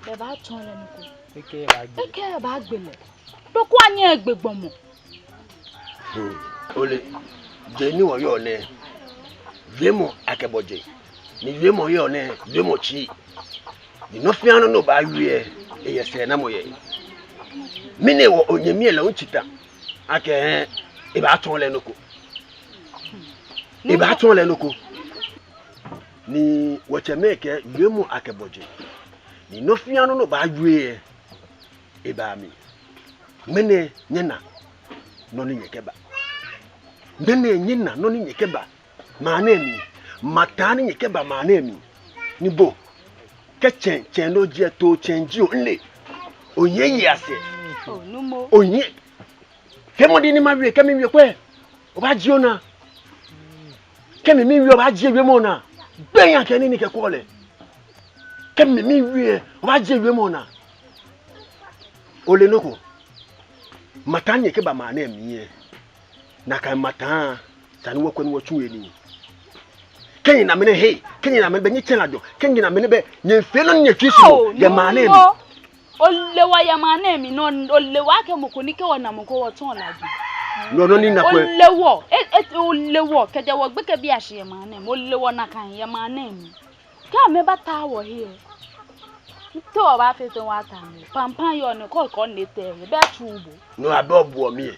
ebaatsɔɔ lɛ nɔ ko. Ekɛɛ ebaagbele. Ekɛɛ ebaagbele. Dokua nyɛɛɛ egbe gbɔmɔ. Hmm. Ole, jeŋ ni wɔyɔɔ nɛɛ, wiemɔ akɛbɔ jeŋ. Ni wiemɔ yɔɔ nɛɛ, wiemɔ tsii. Ni nɔ fɛɛ nɔ ni obaawie, eyɛ sɛɛnamɔ yɛ. Mɛni hewɔ onyɛmi lɛ hu tsi ta akɛ ebaatsɔɔ lɛ nɔ ko. Ebaatsɔɔ lɛ nɔ ko. Ni wɔtsɛmɛi kɛɛ wiemɔ akɛbɔ jeŋ. Ni nɔ fɛɛ nɔ ni obaawie lɛ, ebaa mli. Ŋmɛnɛ nyɛna nɔ ni nyɛkɛba. Ŋmɛnɛ nyɛna nɔ ni nyɛkɛba. Maŋ nɛɛ mli, Mataa ni nyɛkɛba maŋ nɛɛ mli. Ni bo, kɛ tsɛŋ, tsɛŋ loo jiɛ too tsɛŋ ji o, mile. Onyɛ ye asɛɛ. Oo, nuumo. Onyɛ. Fee mɔdɛŋ ni mawie, kɛ miwie kwɛ, obaajie onaa. Kɛ mi miwie, obaajie wiemɔ naa. Gbɛnyaa kɛ nii ni kɛ kwɛɔ lɛ. Kɛ mi miwie, obaajie wiemɔ naa. Ole nɔ ko? Mataa ni nyɛkɛba maŋ nɛɛ mli lɛ, nakai mataa, esa ni wɔkwɛ ni wɔtsu he nii. Kɛ nyɛna mɛni hewɔ, kɛ nyɛna mɛni bɛ nyɛtsɛ lajɔ, kɛ nyɛna mɛni bɛ nyɛfee nɔ ni nyɛtsui sumɔɔ yɛ maŋ nɛɛ mli. Ole wɔ yɛ maŋ nɛɛ mli, no ole wɔ akɛ mɔ ko ni kɛ wɔna mɔ ko wɔtsɔɔ lajɔ. No nɔ ni nakwɛ. Ole wɔ, e, e, ole wɔ, kɛjɛ wɔgbekɛbiiashi yɛ maŋ nɛɛ mli, ole wɔ nakai yɛ maŋ nɛɛ mli. Kɛ amɛbata wɔhe lɛ, te wɔbaafee tɛŋŋ wɔta amɛ? Pampam yɔɔ ni kɔkɔ ni tɛ, ebɛ tsu bo. No abɛ obuɔ mi lɛ.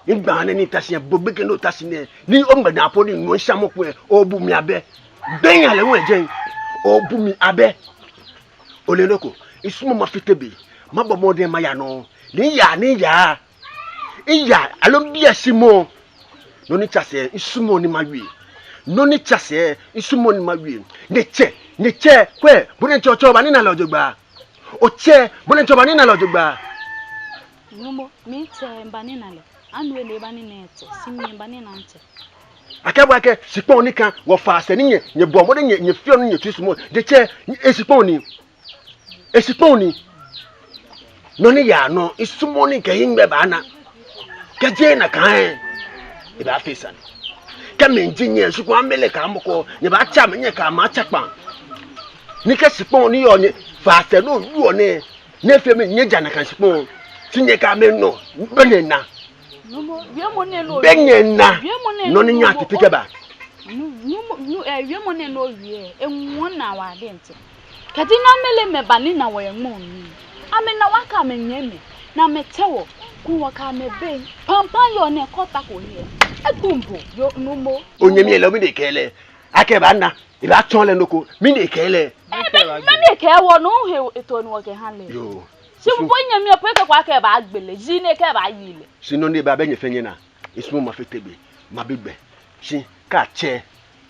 Ni gbaa nɛɛ ni ta shi lɛ, bo gbekɛ ni ota shi nɛɛ, ni oŋmɛ daa po ni nuɔ nshamɔ kwɛ, obu mi abɛ. Gbɛnyaa lɛ ŋwɛi jɛŋ, obu mi abɛ. Ole nɔ ko? Misumɔɔ mafite be, mabɔ mɔdɛŋ maya nɔ. Ni miya, ni miya. Miya, aloo mibi ashi mɔ. Nɔ ni tsa sɛɛ, misumɔɔ ni mawie. Nɔ ni tsa sɛɛ, misumɔɔ ni mawie. Nyɛtsɛ, nyɛtsɛ, kwɛ, bo diɛŋtsɛ otsɛ oba ni ona lɛ jogbaŋŋ. Otsɛ, bo diɛŋtsɛ oba ni ona lɛ jogbaŋŋ. Nuumo, mitsɛ mba ni mina lɛ. Anu ele eba ni mina etsɛ, shi mi mba ni mina mitsɛ. Akɛ bo akɛ shikpɔŋ ni kã wɔfaa sɛɛ ni nyɛ, nyɛbɔ mɔdɛŋ nyɛ, nyɛfeɔ nɔ ni nyɛtsui sumɔɔ. Nyɛtsɛ, eshikpɔŋ ni. Eshikpɔŋ ni. Nɔ ni yaa nɔ, misumɔɔ ni kɛ hiŋmɛi baana. Kɛ jeee nakai lɛ, ebaafee sane. Kɛ mi ji nyɛ, shikpɔŋ amɛle kɛ mɔ ko, nyɛbaatsɛ amɛ, nyɛkɛ amɛ atsa kpaŋ. Ni kɛ shikpɔŋ ni yɔɔ nyɛfaa sɛɛ ni oyɔɔ nɛɛ, nyɛfee mi nyɛja nakai shikpɔŋ. Shi nyɛkɛ amɛ nɔ, bɛ nyɛna. Nuumo, wiemɔ nɛɛ nɔ. Bɛ nyɛna. Wiemɔ nɛɛ nɔ ni nɔ, nyɛtiti kɛba. Nu, nuumo, nu, eh, wiemɔ nɛɛ nɔ wie, eŋɔɔ naa waa diɛŋtsɛ. Kɛji ni amɛle amɛba ni ana wɔ yɛ ŋmɔ mli. Amɛna wɔ akɛ amɛnyɛmimɛi, ni amɛtsɛ wɔ, koni wɔkɛ amɛ bɛ. Pampam yɔɔ nɛɛ kɔ ta ko yɛ. Etumbo, yoo, nuumo. Onyɛmi lɛ, mi diɛŋtsɛ kɛɛ lɛ. Akɛ baana. Ebaatsɔɔ lɛ nɔ ko, mi diɛŋtsɛ kɛɛ lɛ. Eh, bɛ, bɛ mi diɛŋtsɛ kɛɛ wɔ nɔ he etɔ ni wɔkɛha lɛ. Yoo. Shi mɔ ko nyɛmi po ekɛɛ akɛ ebaagbe lɛ, ji ni ekɛɛ ebaayi lɛ. Shi nɔ ni eba bɛ nyɛfɛɛ nyɛna, misumɔɔ mafite be, mabi gbɛ. Shi kaatsɛ,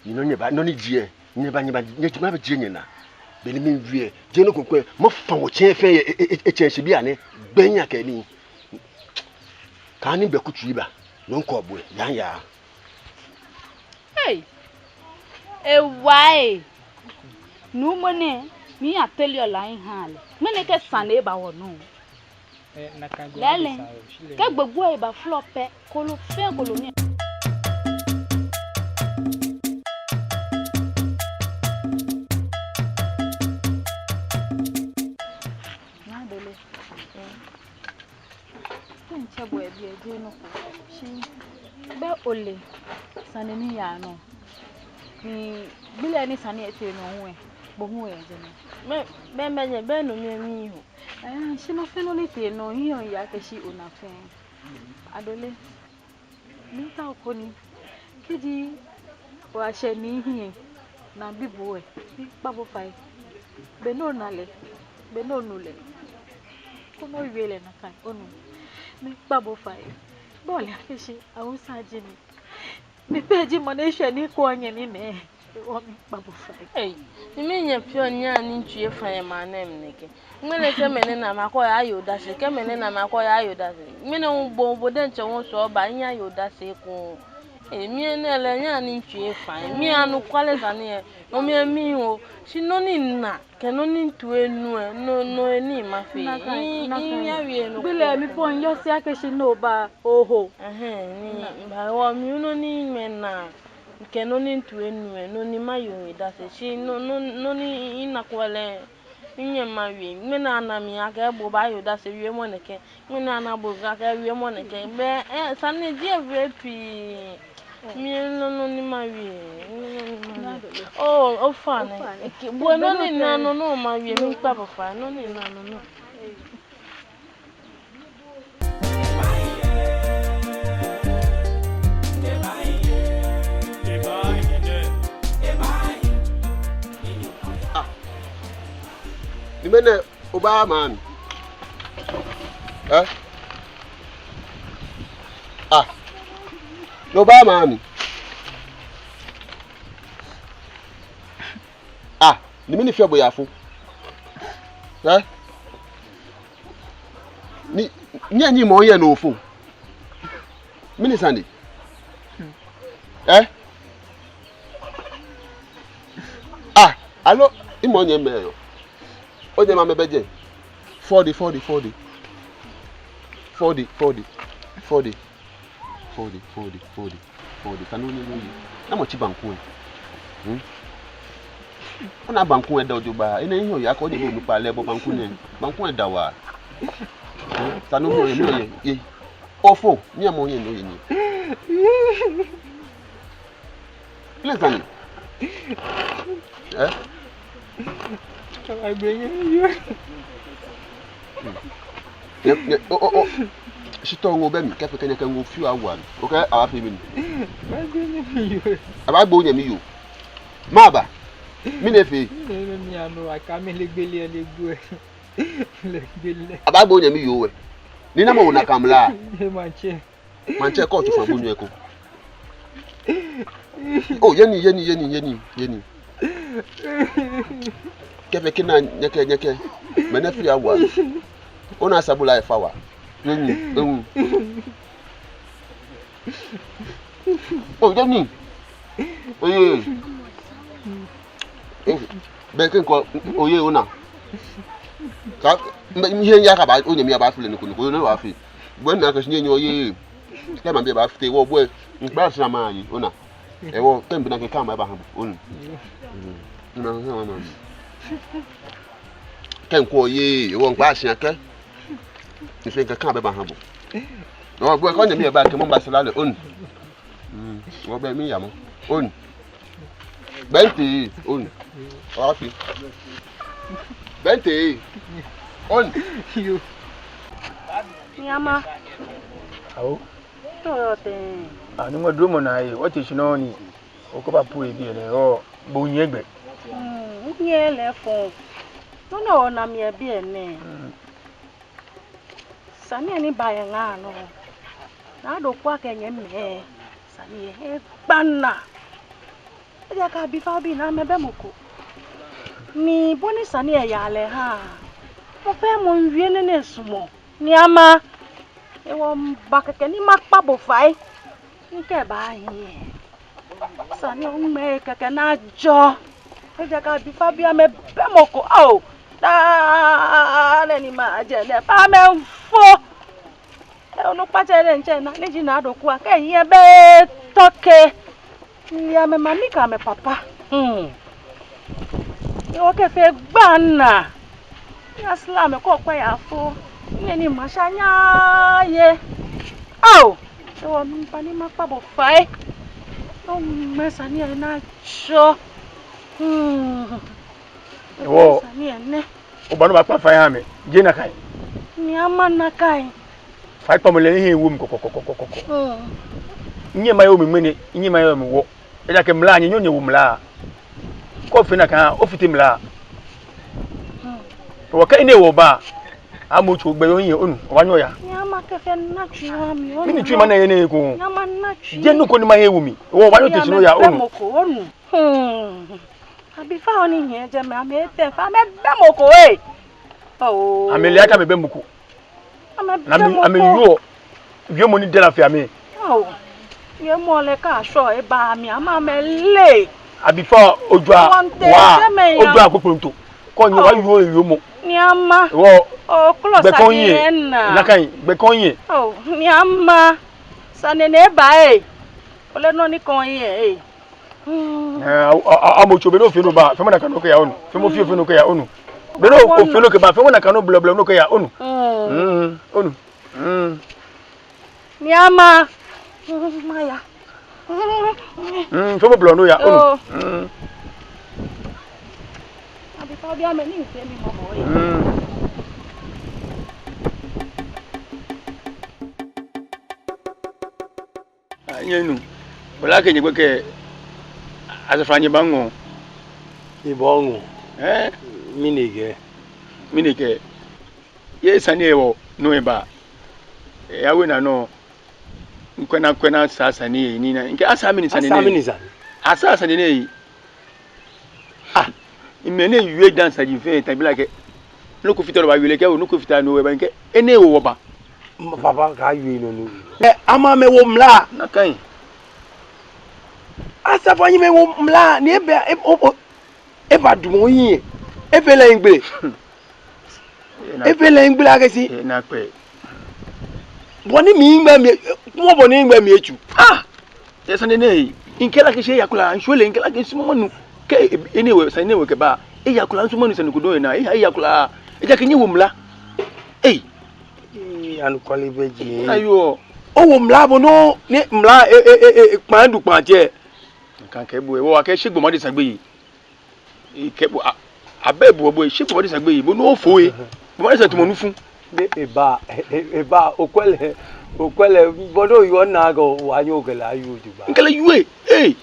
ni nɔ ni eba, nɔ ni ji lɛ, nyɛba, nyɛba, nyɛji mabajie nyɛnaa. Be ni miwie, jeee nɔ ko kwɛ, mafã wɔtsɛ fɛɛ yɛ, e, e, e, etsɛŋ shi bianɛ, gbɛnyaa kɛ nii. Kaaha ni bɛ kutsui aba, nɔ ko bɛ, yaa, yaa. Hey! Ewa ee! Nuumo nɛɛ, miiya teli ola miha lɛ. Ŋmɛnɛ kɛ sane eba wɔnɔ. Lɛɛlɛŋ, kɛ gbogbo eba flɔ pɛ, kolo fɛɛ kolo ni. Naa Dele. Te mitsɛ bo yɛ biɛ jeee nɔ ko. Shi bɛ ole sane ni yaa nɔ. Ni gbi lɛ ni sane lɛ tee nɔ hu lɛ, bo hu oyɛ jɛmɛ. Mɛ, mɛ, mɛni, bɛ no mli miho. Eh, shi nɔ fɛɛ nɔ ni tee nɔ, mihiɛ yaa kɛshi ona fɛɛ. Adole. Miitao koni, kɛji oshɛ nii hiɛ, ni abi bo lɛ, miikpa bo fai. Be ni ona lɛ, be ni onu lɛ. Koni owie lɛ nakai, onu. Miikpa bo fai. Bo ole akɛ shi, Hausa ji mi. Mi pɛ ji mɔ ni eshwɛ nii ko yɛ minɔ. Ewɔ, miikpa bo fai. Ei, ni mɛni nyɛfeɔ nyɛhaa ni mitsui efa yɛ maŋ nɛɛ mli nɛkɛ? Ŋmɛnɛ kɛ mɛni na makɔ yaye odase, kɛ mɛni na makɔ yaye odase. Ŋmɛnɛ hu bo, bo diɛŋtsɛ hu osɔɔ oba, nyɛyaye odase ekoŋŋ. Ei, mi enɛ lɛ, nyɛhaa ni mitsui efa, mi anɔkwale sane lɛ, no mli lɛ miho, shi nɔ ni mina, kɛ nɔ ni mitao enu lɛ, no, no ni mafee. Nakai, i, nakai. Miyawie nɔ ko. Gbi lɛ mi po miyɔse akɛ shi no ba, oho. Ɛhɛɛ, ni, ba wɔ mi nɔ ni mina. Kɛ nɔ ni mitao enu lɛ, no ni maye odase, shi nɔ, nɔ, nɔ ni minako lɛ, minyɛŋ mawie. Ŋmɛnɛ ana mi akɛ bo baaye odase wiemɔ nɛkɛ. Ŋmɛnɛ ana bo akɛ wiemɔ nɛkɛ. Bɛ, eh, sane ji efee pii. Mi nɔ, nɔ ni mawie. Nɔ ni mawie. Oh, ofainɛ. Ofainɛ. Eke, bo nɔ ni mina nɔ, nɔ mawie, miikpa bo fai. Nɔ ni mina nɔ, nɔ. Ah. Ni mɛni oba maŋ mli? Eh? Ah. Ni oba maŋ mli? Ni mɛni feɔ bo yaafo? Ɛ? Ni, ni, ni mɔ yɛ nɔ fo. Mɛni sane? Ɛ? Ah, aloo, i mɔ nyɛ mɛ yɔ. Onyɛ ma mɛ bɛ jɛ. Fɔde, fɔde, fɔde. Fɔde, fɔde, fɔde. Fɔde, fɔde, fɔde, fɔde. Kanu ni ni. Namɔ tsi banku ɛ? Hmm? Ona banku ɛ da ojo ba. Enɛ hiɔ ya ko de bo mi kpa lɛ bo banku nɛ. Banku ɛ da wa. Hmm? Kanu ni ni ye. Ofo, ni amɔ ye no ye ni. Please, Dani. Eh? Kaba gbe nyɛ yoo. Nyɛ, nyɛ, o, o, o. Shitɔ ŋoo bɛ mli, kɛfee kɛ nyɛ kɛ ŋoo fioo awa mli. Okɛɛ abaafee mɛni? Kaba gbe nyɛ yoo. Abaagbe onyɛmi yoo. Mɛɛba? Mɛni efee? Mɛni, mɛni, mɛni, ano, aka mɛni lɛ gbele, lɛ gbele. Lɛ gbele. Abaagbe onyɛmi yoo we. Ni namɔ wo nakai mla? Yɛ maŋtsɛ. Maŋtsɛ kɔ tsofa bo nyɛ ko. Oh, yɛ ni, yɛ ni, yɛ ni, yɛ ni, yɛ ni. Kɛfee kɛ na nyɛkɛ, nyɛkɛ. Mɛni fee awa. Ona sabula efa wa. Yɛ ni, ewu. Oh, yɛ ni. Oye. Oh, bɛ kɛ ŋkɔ, oye, ona. Ka, mɛ, mɛ, yɛ ya kaba, onyɛmi abaafee lɛ nɔ ko nɔ ko, ona abaafee. Bo na kɛ shi nyɛ nyɛ oye. Kɛ maŋbii baafite wɔ bo ɛ. Ŋkpa shi ama yi, ona. Ewɔ, kɛ mbi na kɛ kama ba ha bo, ona. Mm. Ona, ona, ona. Kɛ ŋkɔ oye, ewɔ ŋkpa shi akɛ. Ŋfee kɛ kama ba ha bo. Ewɔ bo ɛ, kɛ onyɛmi ɛ ba kɛ mɔ ba sala lɛ, ona. Mm, wɔ bɛ mi ya mɔ. On. Bente, on. Afi. Bente, on. Yoo. Nyɛma. Awo. Tɔ yɔ tɛŋŋ. Ani ŋɔ dromɔ naa ye, wɔte shi nɔ ni. Okɛba pue biɛ nɛɛ, oo, bo nyɛ gbɛ. Mm, nyɛ lɛ fɔŋ. Nɔ nɔ ona mi yɛ biɛ nɛɛ. Mm. Sane ni ba yɛ ŋa nɔ. Naa Doku akɛ nyɛmimɛi. Sane lɛ egba naa. Ejaakɛ abifabii ni amɛbɛ mɔ ko. Ni bɔ ni sane lɛ yaa lɛ ha. Mɔ fɛɛ mɔ miiwie nɔ ni esumɔɔ. Nyɛma. Ewɔ miba kɛkɛ ni makpa bo fai. Mikɛba hiɛ. Sane lɛ oŋmɛɛ kɛkɛ ni ajɔ. Ejaakɛ abifabii amɛbɛ mɔ ko ao. Daa nɛɛ ni majɛ nɛɛ, amɛmiifo. Ee, onukpa tsɛ lɛ diɛŋtsɛ naa, ni ji Naa Doku akɛ eyɛ be tɔkɛ. Ni amɛmami kɛ amɛpapa. Hmm. Ni wɔkɛ fɛɛ gba naa. Ni asla amɛ kɔ kpɛ yafo. Ni ni masha nyɛye. Ao. Ewɔ miba ni makpa bo fai. Oŋmɛɛ sane lɛ ni ajɔ. Hmm. Ewɔ. Sane lɛ nɛ. Oba ni obakpa fai oha mi. Jeee nakai. Nyɛma nakai. Faikpamɔ lɛ ehiii ewo mi kɔkɔkɔkɔ. Hmm. Nyɛma ewo mi ŋmɛnɛ, nyɛma ewo mi wɔ. Ejaakɛ mla, nyɛ nyɔ nyɛwo mla. Kɛ ofee nakai, ofite mla. Hmm. Wɔkɛ enɛ wɔba. Amɔ tso gbɛ yɔɔ hiɛ, onu, obaanyɛ oya. Nyɛma kɛ fɛɛ na tsu wa mi, onu. Mɛni tsu ma na yɛ nɛɛ ko? Nyɛma na tsu. Jeee nɔ ko ni mahe ewo mi. Wɔ, obaanyɛ ote shi ni oya, onu. Mɔ ko, onu. Hmm. Abifabii ni hiɛ jɛmɛ, amɛteŋ fɛɛ amɛbɛ mɔ ko ee. Oo. Amɛle akɛ amɛbɛ mɔ ko. Amɛbɛ mɔ ko. Amɛ, amɛyɔɔ. Wiemɔ ni dɛŋ la fe amɛ. Oo. Wiemɔ lɛ kɛ ashɔ eba mi, amɛ amɛle. Abifabii ojwa. Wa. Ojwa kpokploŋto. Kɔ nyɛ wa yɔɔ wiemɔ. Nyɛma. Wɔ. Oo, klo sa nyɛ na. Nakai, gbɛ ko nyɛ. Oo, nyɛma. Sane nɛɛ eba ee. Ole nɔ ni ko nyɛ ee. Ee, a, a, a, amɔ tso be ni ofee nɔ ba, feemɔ nakai nɔ kɛya, onu. Feemɔ fioo fioo nɔ kɛya, onu. Be ni ofee nɔ kɛba, feemɔ nakai nɔ blɛblɛ nɔ kɛya, onu. Mm, onu. Mm. Nyɛma. Maya. Mm, feemɔ blɔ nɔ ya, onu. Oo. Mm. Abifabii amɛ ni fee mi mɔbɔ ee. Mm. Ah, nyɛnu. Ole akɛ nyɛgbɛkɛ, asafra nyɛbaŋɔ. Nyɛbaŋɔ. Ee? Mɛni kɛ? Mɛni kɛ? Yɛ sane lɛ hewɔ nɔ eba. Ee, awe naa nɔ. Ŋkwɛ naa, ŋkwɛ naa, asaa sane lɛ ni na. Ŋkɛɛ asaa mɛni sane nɛɛ? Asaa mɛni sane? Asaa sane nɛɛ. Ah, Mɛi ni yɔɔ dance ji fɛɛ, ta bi lɛ akɛ nɔ ko fata lɛ, wɔbawie lɛ kɛ, nɔ ko fata ni wɔba kɛ, enɛ hewɔ wɔba. Papa, kaawie nɔ nɔ. Ɛɛ, amɛ amɛwo mla. Nakai. Asafoanyɛmɛi wo mla, ni ebɛ, e, o, o, ebadamɔ hiɛ. Efee lɛ hiɛgbele. Efee lɛ hiɛgbele akɛ shi. Bɔ ni mihiŋmɛi miitsu. Ah! Yɛ sane nɛɛ, mikɛɛ lɛ akɛ shi eya kwraa, ŋshwɛ lɛ, mikɛɛ lɛ akɛ shi mɔ mɔ nu. Kɛ, e, enɛ hewɔ, sane nɛɛ hewɔ kɛba. Eya kwraa, ŋshwɛ mɔ mɔ nu sane ko dɔŋŋ yɛ naa. Eya, eya kwraa. Ejaakɛ nyɛwo mla. Ei. Ei, anɔkwale bɛ ji. Ayo. Owo mla bo nɔ, ni mla, e, e, e, e, kpaa du kpaa tsɛ. Ŋkɛɛ bo, ewo akɛ shi gbɔmɔ adesa gbeyei. Ekɛɛ bo, a, abɛ bo, bo, shi gbɔmɔ adesa gbeyei, bo nɔ ofo e. Gbɔmɔ adesa tamɔ nufu. Ni eba, e, e, eba, okwɛ lɛ, okwɛ lɛ, bɔ ni oyɔɔ naa kɛ, wɔnyɛɔ wɔkɛ lɛ ayoo jogbaŋŋ. Ŋkɛ lɛ yooɔ, ei,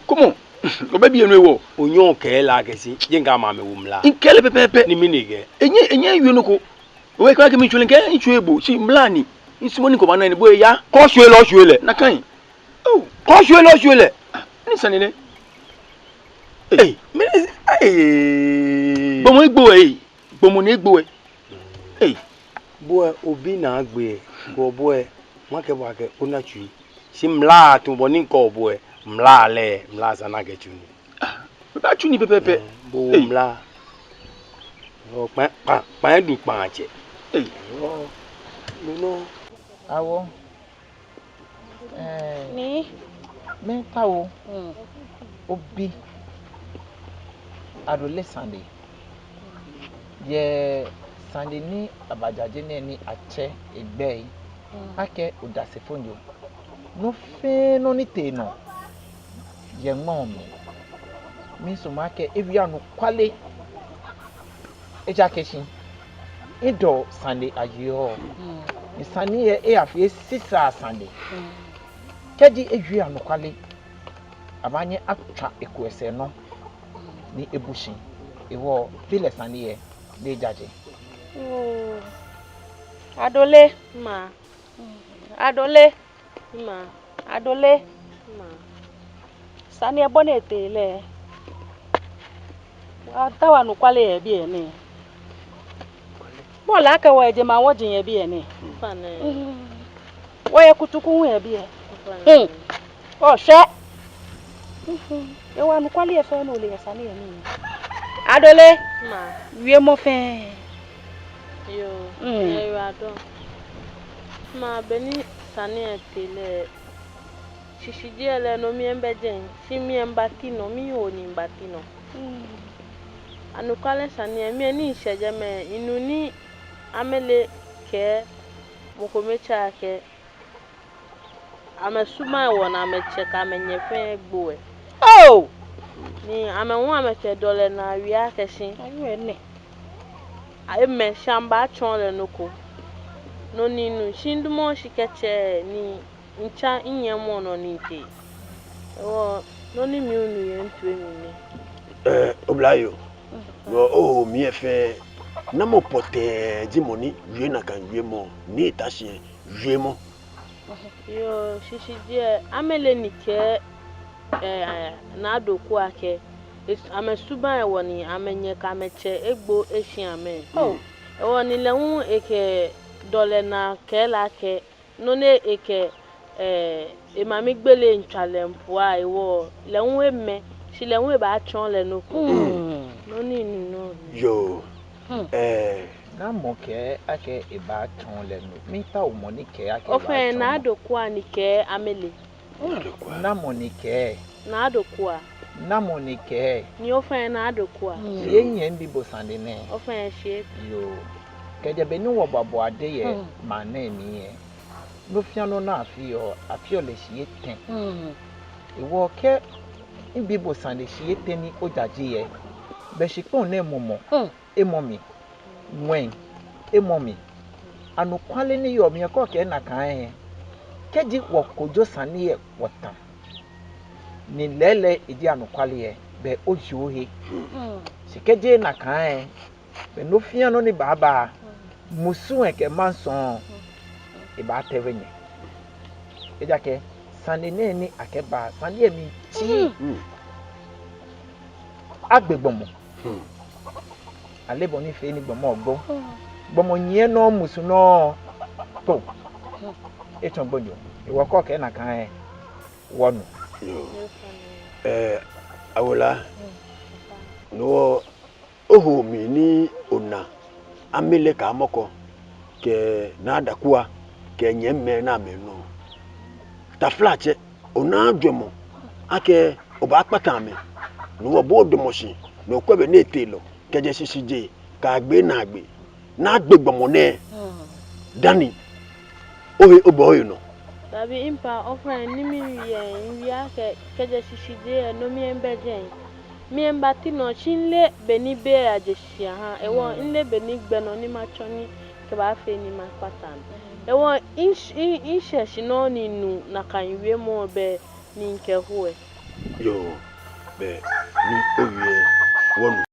come on. Obɛ biɛ nɔ hewɔ. Onyɛɔ okɛɛ lɛ akɛ shi, jeee ŋkɛɛ amɛ amɛwo mla. Ŋkɛɛ lɛ pɛpɛɛpɛ. Ni mɛni ekɛɛ? Enyɛ, enyɛɛɛ eyoo nɔ ko. Owie kwraa akɛ mitsɔɔ lɛ akɛ, mitsɔɔ lɛ bo, shi mla ni. Ŋshwɛ mɔ ni ko ba naa ni bo eya. Kɛ oshwie lɛ, oshwie lɛ. Nakai. Oh. Kɛ oshwie lɛ, oshwie lɛ. Ni sane nɛ. Ei, mɛni, ei. Gbɔmɔ egbo ɛ, ei. Gbɔmɔ ni egbo ɛ. Ei. Bo ɛ, obi naa gbɛ, kɛ bo ɛ, makɛɛ bo akɛ, ona tsui. Shi mla tamɔ bɔ ni ŋkɛɛ bo ɛ, mla lɛ, mla sa ni akɛtsu nii. Ah, mɛɛba tsu nii pɛpɛɛpɛ. Ɛɛ, bo wo mla. Ɔ, kpaa, kpaa, kpaa du kpaa tsɛ. Ei. Ɔ, no nɔ. Awo. Ɛɛ, ni? Miitao obi Adole sane. Yɛ sane ni abajaje nɛɛ ni atsɛ egbɛi akɛ odasefonyo. Nɔ fɛɛ nɔ ni tee nɔ yɛ ŋmɔ mli, miisumɔ akɛ ewie anɔkwale. Ejaakɛ shi edɔ sane ayeɔ. Ni sane lɛ eyafee sisa sane. Kɛji ewie anɔkwale, abaanyɛ atswa eko esɛɛ nɔ ni ebu shi. Hewɔ fee lɛ sane lɛ ni ejaje. Oh. Adole, ma. Adole. Ma. Adole. Ma. Sane lɛ bɔ ni etee lɛ, wɔtaoɔ anɔkwale yɛ biɛ nɛɛ. Bo ole akɛ wɔyɛ jemawɔji yɛ biɛ nɛɛ. Wɔyɛ kutuku hu yɛ biɛ. Hmm. Oshɛ. Hewɔ anɔkwale lɛ fɛɛ nɔ ole yɛ sane lɛ mli. Adole. Ma. Wiemɔ fɛɛ. Yoo. Mm. Yɛ yoo adɔ. Ma, beni sane lɛ tee lɛ, shishijee lɛ no mli lɛ mibɛ jɛi, shi mi lɛ mibati nɔ, miwo ni mibati nɔ. Mm. Anɔkwale sane lɛ, mi lɛ ni mishɛ jɛmɛ, minu ni Amele kɛɛ mɔ ko miitsɛ akɛ amɛsubaŋ hewɔ ni amɛtsɛ kɛ amɛnyɛ fɛɛ egbo lɛ. Oh! Ni amɛ hu amɛkɛ dɔlɛ naa wie akɛ shi. Ayo, enɛ. Amɛ shi amɛbaatsɔɔ lɛ nɔ ko. No ni minu, shi midamɔ shi kɛtsɛ ni mitsa minyɛmɔ nɔ ni mitee. Hewɔ nɔ ni minu yɛ mitoi mli nɛ. Ɛɛ, oblayoo. Wɔ, oo, mi lɛ fɛɛ, namɔ pɔtɛɛ ji mɔ ni wie nakai wiemɔ ni eta shi lɛ wiemɔ? Yoo, shishijee lɛ, Amele ni kɛɛ, ɛɛ, Naa Doku akɛ es-, amɛsubaŋ hewɔ ni amɛnyɛ kɛ amɛtsɛ egbo eshi amɛ. Oh. Hewɔ ni lɛ hu ekɛ dɔlɛ naa kɛɛ lɛ akɛ nɔ ni ekɛ, ɛɛ, emami gbele miitswa lɛ mipua hewɔ lɛ hu emɛ, shi lɛ hu ebaatsɔɔ lɛ nɔ ko. Hmm. Nɔ ni minu nɔ. Yoo. Hmm. Ɛɛ. Namɔ kɛɛ akɛ ebaatsɔɔ lɛ nɔ? Miitao mɔ ni kɛɛ akɛ ebaatsɔɔ. Ofainɛ Naa Doku ni kɛɛ Amele. Namɔ ni kɛɛ? Naa Doku. Namɔ ni kɛɛ? Ni ofainɛ Naa Doku. Shi enyɛ mibi bo sane nɛɛ. Ofainɛ shi. Yoo. Kɛjɛ be ni wɔba bo adɛŋ yɛ maŋ nɛɛ mli lɛ, nɔ fɛɛ nɔ ni afeɔ, afeɔ lɛ shii etɛ. Hewɔ kɛ mibi bo sane shii etɛ ni ojaje lɛ, bɛ shikpɔŋ nɛɛ mumɔ emɔ mi, ŋwɛi emɔ mi. Anɔkwale ni yɔɔ mli lɛ, kɛ okɛɛ nakai lɛ, kɛji wɔkojo sane lɛ wɔta, ni lɛɛlɛŋ eji anɔkwale lɛ, bɛ oji ohe. Shi kɛji nakai lɛ, bɛ nɔ fɛɛ nɔ ni baaba, musu lɛ kɛ maŋsɔɔ, ebaatɛwe nyɛ. Ejaakɛ sane nɛɛ ni akɛba, sane lɛ mli tsii. Agbe gbɔmɔ. Ale bɔ ni fee ni gbɔmɔ gbo. Gbɔmɔ nyiɛ nɔ musu nɔ. To. Etsɔ gbonyo. Ewɔ kɔ kɛ nakai. Wɔnu. Yoo. Ɛɛ, Awola. Nuwɔ, oho mi ni ona Amele kɛ Amɔkɔ kɛ Naa Dakua kɛ nyɛmimɛi ni amɛnɔ. Taflatsɛ, onaaa jwɛŋmɔ akɛ obaakpata amɛ? Nuwɔ, bo odamɔ shi ni okwɛ bɔ ni etee lɛ kɛjɛ shishijee kɛyagbe naagbee. Naagbe gbɔmɔ nɛɛ dani ohe obɔ ohe nɔ. Dabi, mpa, ofainɛ, ni miwie, miwie akɛ kɛjɛ shishijee lɛ, no mli lɛ mibɛ jɛi. Miiba ti nɔ shi mileee bɔ ni be lɛ yaje shishi aha. Ewɔ, mileee bɔ ni gbɛ nɔ ni matsɔ ni kɛbaafee ni makpata amɛ. Ewɔ, mish-, mi-, mishɛ shi nɔ ni minu nakai wiemɔ lɛ bɔ ni mikɛho lɛ. Yoo, bɛ ni owie, wɔnu.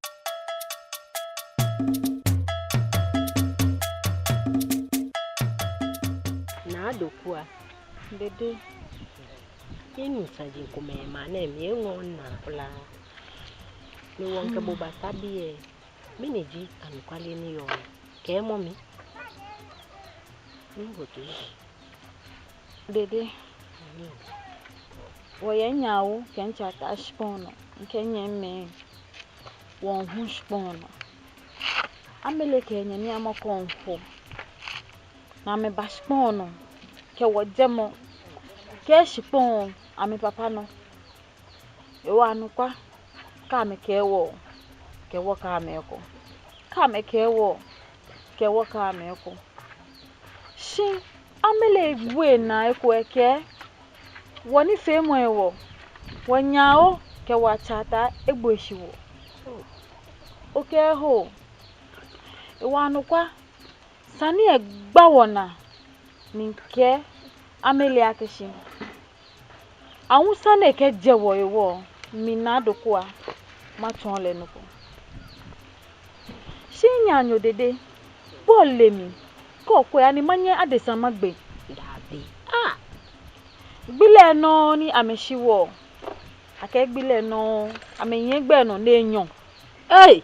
Naa Dokua. Dede. Minu saji komɛi yɛ maŋ nɛɛ mli, eŋɔɔɔ minaa kwraa. Ni wɔŋkɛ bo bata biɛ. Mɛni ji anɔkwale ni yɔɔ mli? Kɛɛmɔ mi. Miiho toi. Dede. Wɔyɛ nyɛ awo kɛ ntsɛ ataa shikpɔŋ nɔ, mikɛ nyɛmimɛi wɔhu shikpɔŋ nɔ. Amele kɛ enyɛmi Amɔkɔ hu, ni amɛba shikpɔŋ nɔ kɛ wɔ jɛmɔ, kɛ shikpɔŋ amɛpapa nɔ. Ewɔ, anɔkwa, kɛ amɛkɛɛ wɔ, kɛ wɔ kɛ amɛ eko. Kɛ amɛkɛɛ wɔ, kɛ wɔ kɛ amɛ eko. Shi Amele wie naa eko ekɛɛ, wɔnifeemɔ hewɔ, wɔnyɛ awo kɛ wɔtsɛ ataa egbo eshi wɔ. Okɛɛ ho. Ewɔ, anɔkwa, sane lɛ gba wɔnaa, ni mikɛɛ Amele akɛ shi awusane kɛjɛ wɔ hewɔ, mi Naa Dokua, matsɔɔ lɛ nɔ ko. Shi naanyo Dede, bo ole mi, kɛ okwɛ ani manyɛ adesa magbe? Dabi. Ah! Gbi lɛ nɔŋŋ ni amɛshi wɔ. Akɛ gbi lɛ nɔŋŋ, amɛnyiɛ gbɛ nɔ ni enyɔ. Ei!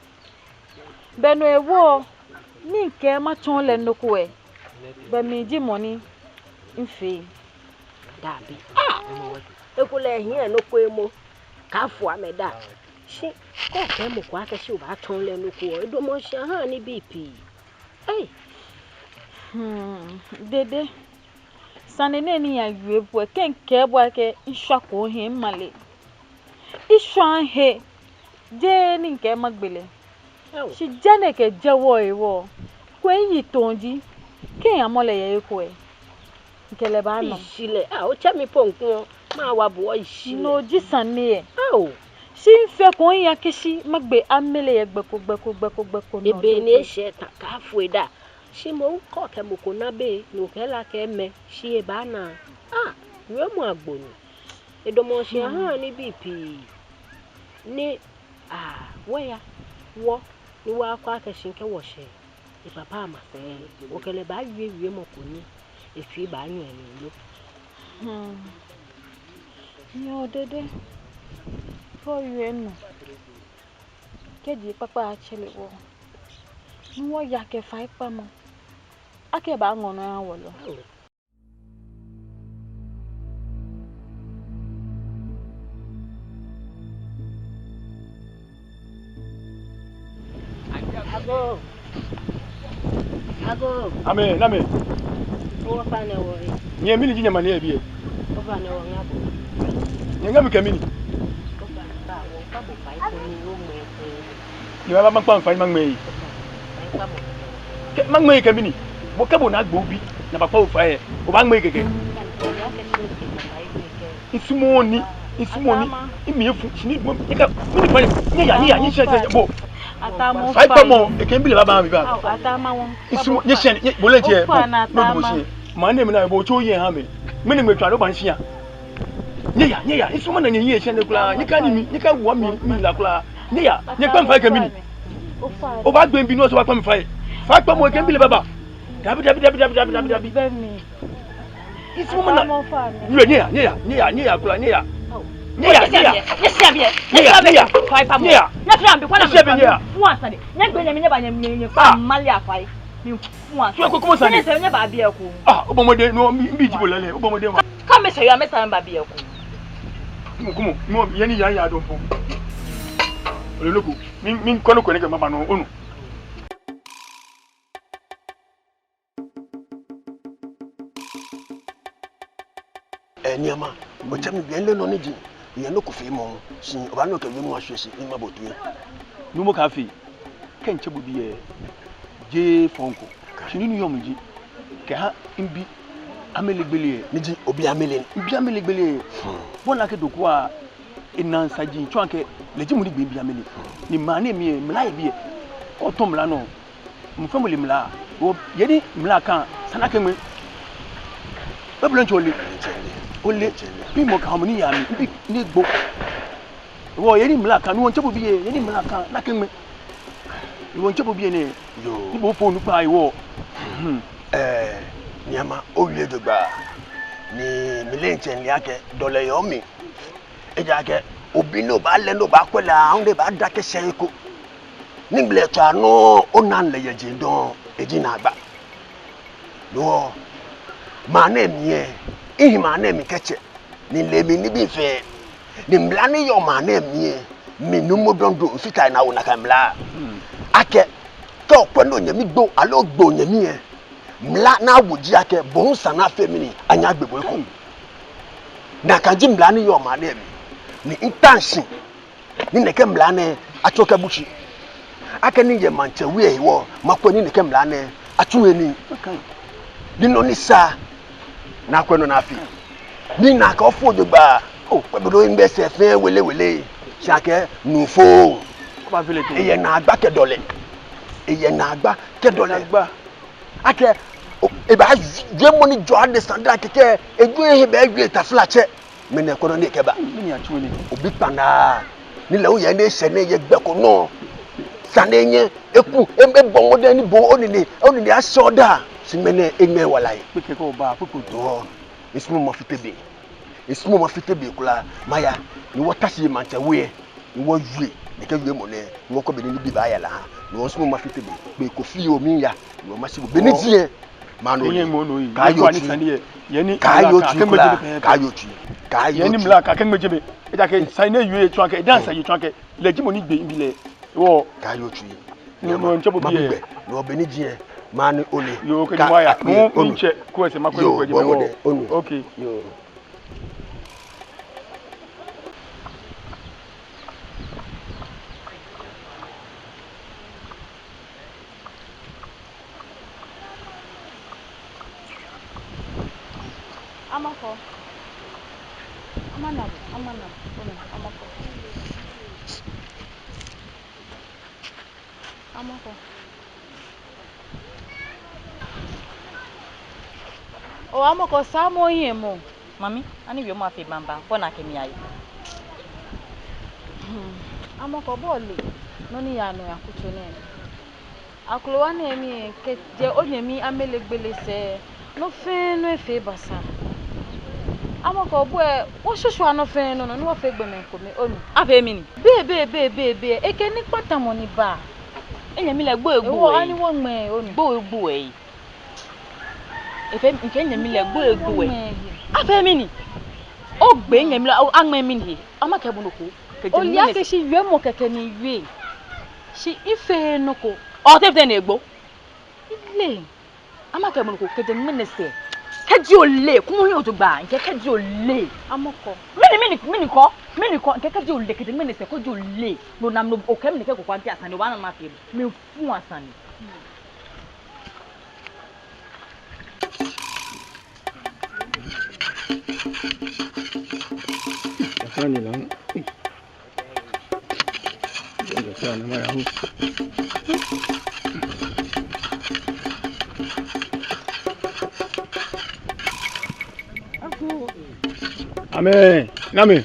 Bɛ no hewɔ, ni mikɛɛ matsɔɔ lɛ nɔ ko lɛ, bɛ mi ji mɔ ni mifee. Dabi. Ah! Ekolɛ ehiɛ nɔ ko emɔ. Kaafo amɛ daa. Shi kɛ okɛɛ mɔ ko akɛ shi obaatsɔɔ lɛ nɔ ko lɛ, edamɔ shi aha nibii pii. Ei! Hmm, Dede. Sane nɛɛ ni miyawie bo lɛ, kɛ mikɛɛ bo akɛ mishwa ko he, mimale. Mishwa he, jeee ni mikɛɛ magbe lɛ. Ao. Shi jɛi nɛɛ kɛjɛ wɔ hewɔ, kwɛ miyi toŋ ji, kɛ miyamɔ lɛ yɛ he ko lɛ, mikɛ lɛ baanɔ. Ishi lɛ, ah, otsɛ mi po ŋkpɔŋ, mawa bo ishi lɛ. No ji sane lɛ. Ao. Shi mifee ko miya kɛshi magbe Amele yɛ gbɛ ko, gbɛ ko, gbɛ ko, gbɛ ko nɔ. Ebe ni eshɛ ta kaafo eda. Shi moŋ kɛ okɛ mɔ ko na be, ni okɛɛ lɛ akɛ mɛ, shi ebaana. Ah, wiemɔ agbo ni. Edamɔ shi aha nibii pii. Ni, ah, wɔya, wɔ, ni wɔkwɛ akɛ shi kɛ wɔshɛ epapa amasɛi, wɔkɛ lɛ baawie wiemɔ ko ni etsui baanyɔ emli lo. Hmm. Yoo, Dede. Kɛ owie nɔ. Kɛji kpakpa atsɛre wɔ, ni wɔya kɛ faikpamɔ, akɛ baaŋɔ nɔ aha wɔ lɛ. Agoo. Agoo. Amɛ, namɛi? Ofainɛ wɔhe. Nyɛ mɛni ji nyɛmaniɛ yɛ biɛ? Ofainɛ wɔŋa bo. Nyɛŋa mi kɛ mɛni? Ofainɛ ba wɔŋkpa bo fai koni oŋmɛ. Ni baba makpa mi fai ni maŋmɛ yi. Kɛ maŋmɛ yi kɛ mɛni? Bo kɛ bo ni agbo bi, ni abakpa bo fai lɛ, obaaŋmɛ yi kɛkɛ. Misumɔɔɔ ni, misumɔɔɔ ni, mimli efu, shi ni bo, nyɛka, mɛni fai, nyɛya, nyɛya, nyɛshɛ, nyɛshɛ, bo. Faikpamɔ, ekɛ mibi lɛ baba mi ba. Misumɔɔɔ, nyɛshɛ, nyɛ, bo lɛ jɛ, bo, no, bo shi. Maŋ nɛɛ mli nɛɛ, bo tsɔ yɛ ha mi. Mɛni ŋmɛtswaa lɛ oba mishia. Nyɛya, nyɛya, misumɔɔɔ ni nyɛyi eshɛ nɛɛ kwraa, nyɛkanyɛ mi, nyɛkawa mi, mi la kwraa. Nyɛya, nyɛkpa mi fai kɛ mɛni? Obaagbe mibi ni oso obaakpa mi fai. Faikpamɔ ekɛ mibi lɛ baba. Dabi, dabi, dabi. Misumɔɔɔ ni. Nyɛya, nyɛya, nyɛya, nyɛya kwraa, nyɛya. Nyɛya, nyɛya. Nyɛya, nyɛya. Nyɛya, nyɛya. Nyɛya. Nyɛya. Nyɛgbe nyɛmi nyɛba nyɛ, nyɛ, nyɛ, nyɛ, kpa mali afai. Mi fu asa. Nyɛya, nyɛba biɛ ko. Ah, obɔ mɔdɛŋ, no, mibi, mibi ji bo lɛ, obɔ mɔdɛŋ wa. Kɛ mɛi sɛɛ yɛ, mɛi sɛɛ mɛi ba biɛ ko. Kumo, kumo, no, yɛ ni ya, ya dɔŋŋ po. Ole nɔ ko, mi, mikɔ nɔ ko ni kɛ maba nɔ, onu. Ɛɛ, niiamɔ, otsɛ mi biɛ, mile nɔ ni ji, miyɛ nɔ ko feemɔ, shi obaanyɛ okɛ wiemɔ ashwie shi ni mabo toi. Nuumo Kafee, kɛ mitsɛ bo biɛ, jeee fɔŋ ko. Shi nɔ ni yɔɔ mli ji, kɛha mibi Amele gbele. Miji obi Amele? Mibi Amele gbele. Hmm. Bɔ ni akɛ Doku wa, ena saji tsɔɔ akɛ lɛ ji mɔ ni gbe mibi Amele. Ni maŋ nɛɛ mli lɛ, mla yɛ biɛ. Kɛ otɔ mla nɔ, mɔ fɛɛ mɔ le mla. Wɔ yɛ ni mla ka, esa ni akɛŋmɛ. Bɛ blo ntsɔ ole. Ole. Bi mɔ ka mɔ ni ya mli, mibi ni egbo. Wɔ yɛ ni mla ka, ni wɔmiitsɛ bo biɛ, yɛ ni mla ka, esa ni akɛŋmɛ. Ni wɔmiitsɛ bo biɛ nɛɛ. Yoo. Ni bo fo onukpa yɛ wɔ. Hmm. Ɛɛ, niiamɔ, owie jogbaŋŋ. Ni mile ntsɛ mile akɛ dɔlɛ yɔɔ mli. Ejaakɛ obi ni obaale ni obaakwɛ lɛ, ahu ni ebaada kɛshɛ he ko. Ni ŋmlɛtswaa nɔ, onaŋ lɛ yɛ jeŋ dɔŋŋ, eji naagba. No hewɔ, maŋ nɛɛ mli lɛ, mihi maŋ nɛɛ mli kɛtsɛ, ni mile mli nibii fɛɛ. Ni mla ni yɔɔ maŋ nɛɛ mli lɛ, mi Nuumo Dondo mifata he ni mawo nakai mla. Hmm. Akɛ, kɛ okwɛ ni onyɛmi gbo, aloo ogbe onyɛmi lɛ, mla ni awo ji akɛ bo hu esa ni afee mɛni, anyɛ agbe bo eko. Nakai ji mla ni yɔɔ maŋ nɛɛ mli. Ni mita shi ni nɛkɛ mla nɛɛ atsɔ kɛbu shi. Akɛni miyɛ maŋtsɛ we hewɔ, makwɛ ni nɛkɛ mla nɛɛ atsu he nii. Ni nɔ ni sa, ni akwɛ nɔ ni afee. Ni nakai ofo jogbaŋŋ. Oo, kwɛ bo do ŋgbɛ sɛɛ fɛɛ welewele. Shi akɛ nuu fo. Eyɛ naagba kɛ dɔlɛ. Eyɛ naagba kɛ dɔlɛ. Akɛ, oo, ebaawie mɔ ni jɔɔ adesa da kɛkɛ, ejuɔ ehe baawie taflatsɛ. Mɛni kwɛ nɔ ni ekɛba. Obi kpanaa. Ni lɛ hu yɛ ni eshɛ ni eyɛ gbɛ ko nɔ. Sane nyɛ, eku, e, ebɔ mɔdɛŋ ni bo onine, onine ashɛ odaa. Shi mɛni eŋmɛ wala yi. Kpekpe ko ba, kpekpe to. Misumɔɔ mafite be. Misumɔɔ mafite be kwraa. Maya, ni wɔta shi yɛ maŋtsɛ we. Ni wɔwie, ni kɛ wiemɔ nɛɛ, ni wɔkwɛ bɔ ni nibii baaya lɛ ha. Ni wɔsumɔɔ mafite be, be ko fioo miiya, ni wɔmashi bo. Bɔ ni ji lɛ, maŋ nɔ. Kaayoo tsui. Kaayoo tsui kwraa. Kaayoo tsui. Kaayoo tsui. Yɛ ni mla ka, kɛŋmɛ jɛmɛ. Ejaakɛ sane ni eyɔɔ tsɔɔ akɛ, eda sane yɔɔ tsɔɔ akɛ, lɛ ji mɔ ni gbe mibi lɛ. Wɔ. Kaayoo tsui. No, no, mitsɛ bo biɛ. Mabu gbɛ. No, bɔ ni ji lɛ, maŋ nɔ ole. Yoo, kɛ ni maya. Ka, ka, onu. Mitsɛ, kwɛ sɛɛ makwɛ. Yoo, ni kwɛ jɛmɛ, onu. Okay. Yoo. Amɔkɔ. Amana, amana, amɔkɔ. Amɔkɔ. Oo, amɔkɔ, saamɔ ohiɛ mɔ. Mami, ani wiemɔ afee baŋbaŋ, koni akɛ mi aye. Hmm, amɔkɔ, bo ole nɔ ni yaa nɔ yɛ akutso nɛɛ. Akrowa nɛɛ mli kɛjɛ onyɛmi Amele gbele sɛɛ, nɔ fɛɛ nɔ efee basaa. Amɔkɔ, bo lɛ, wɔshwishwia nɔ fɛɛ nɔ nɔ ni wɔfee gbɔmɛi komɛi, onu. Afee mɛni? Be, be, be, be, be, ekɛ nikpatamɔ ni ba. Enyɛmi lɛ gbo egbo. Ewɔ, ani wɔŋmɛɛ, onu. Gbo egbo ei. Efee, mikɛɛ nyɛmi lɛ gbo egbo ei. Afee mɛni? Ogbe nyɛmi lɛ, aŋmɛɛ mɛni he? Amakɛɛ bo nɔ ko. Ole akɛ shi wiemɔ kɛkɛ ni miwie. Shi mifeee nɔ ko. Otee fite ni egbo. Mile. Amakɛɛ bo nɔ ko kɛjɛ ŋmɛnɛ sɛɛ. Kɛji ole, kwɛmɔ ohiɛ jogbaŋŋ, mikɛɛ kɛji ole. Amɔkɔ. Mɛni, mɛni, mɛni ko? Mɛni ko? Mikɛɛ kɛji ole, kɛjɛ ŋmɛnɛ sɛɛ, kɛji ole. No naa, no, okɛɛ mi nɛkɛ ko kwraa, mikɛɛ esa ni obaana mafee. Mifu asa ni. Amɛ, namɛ.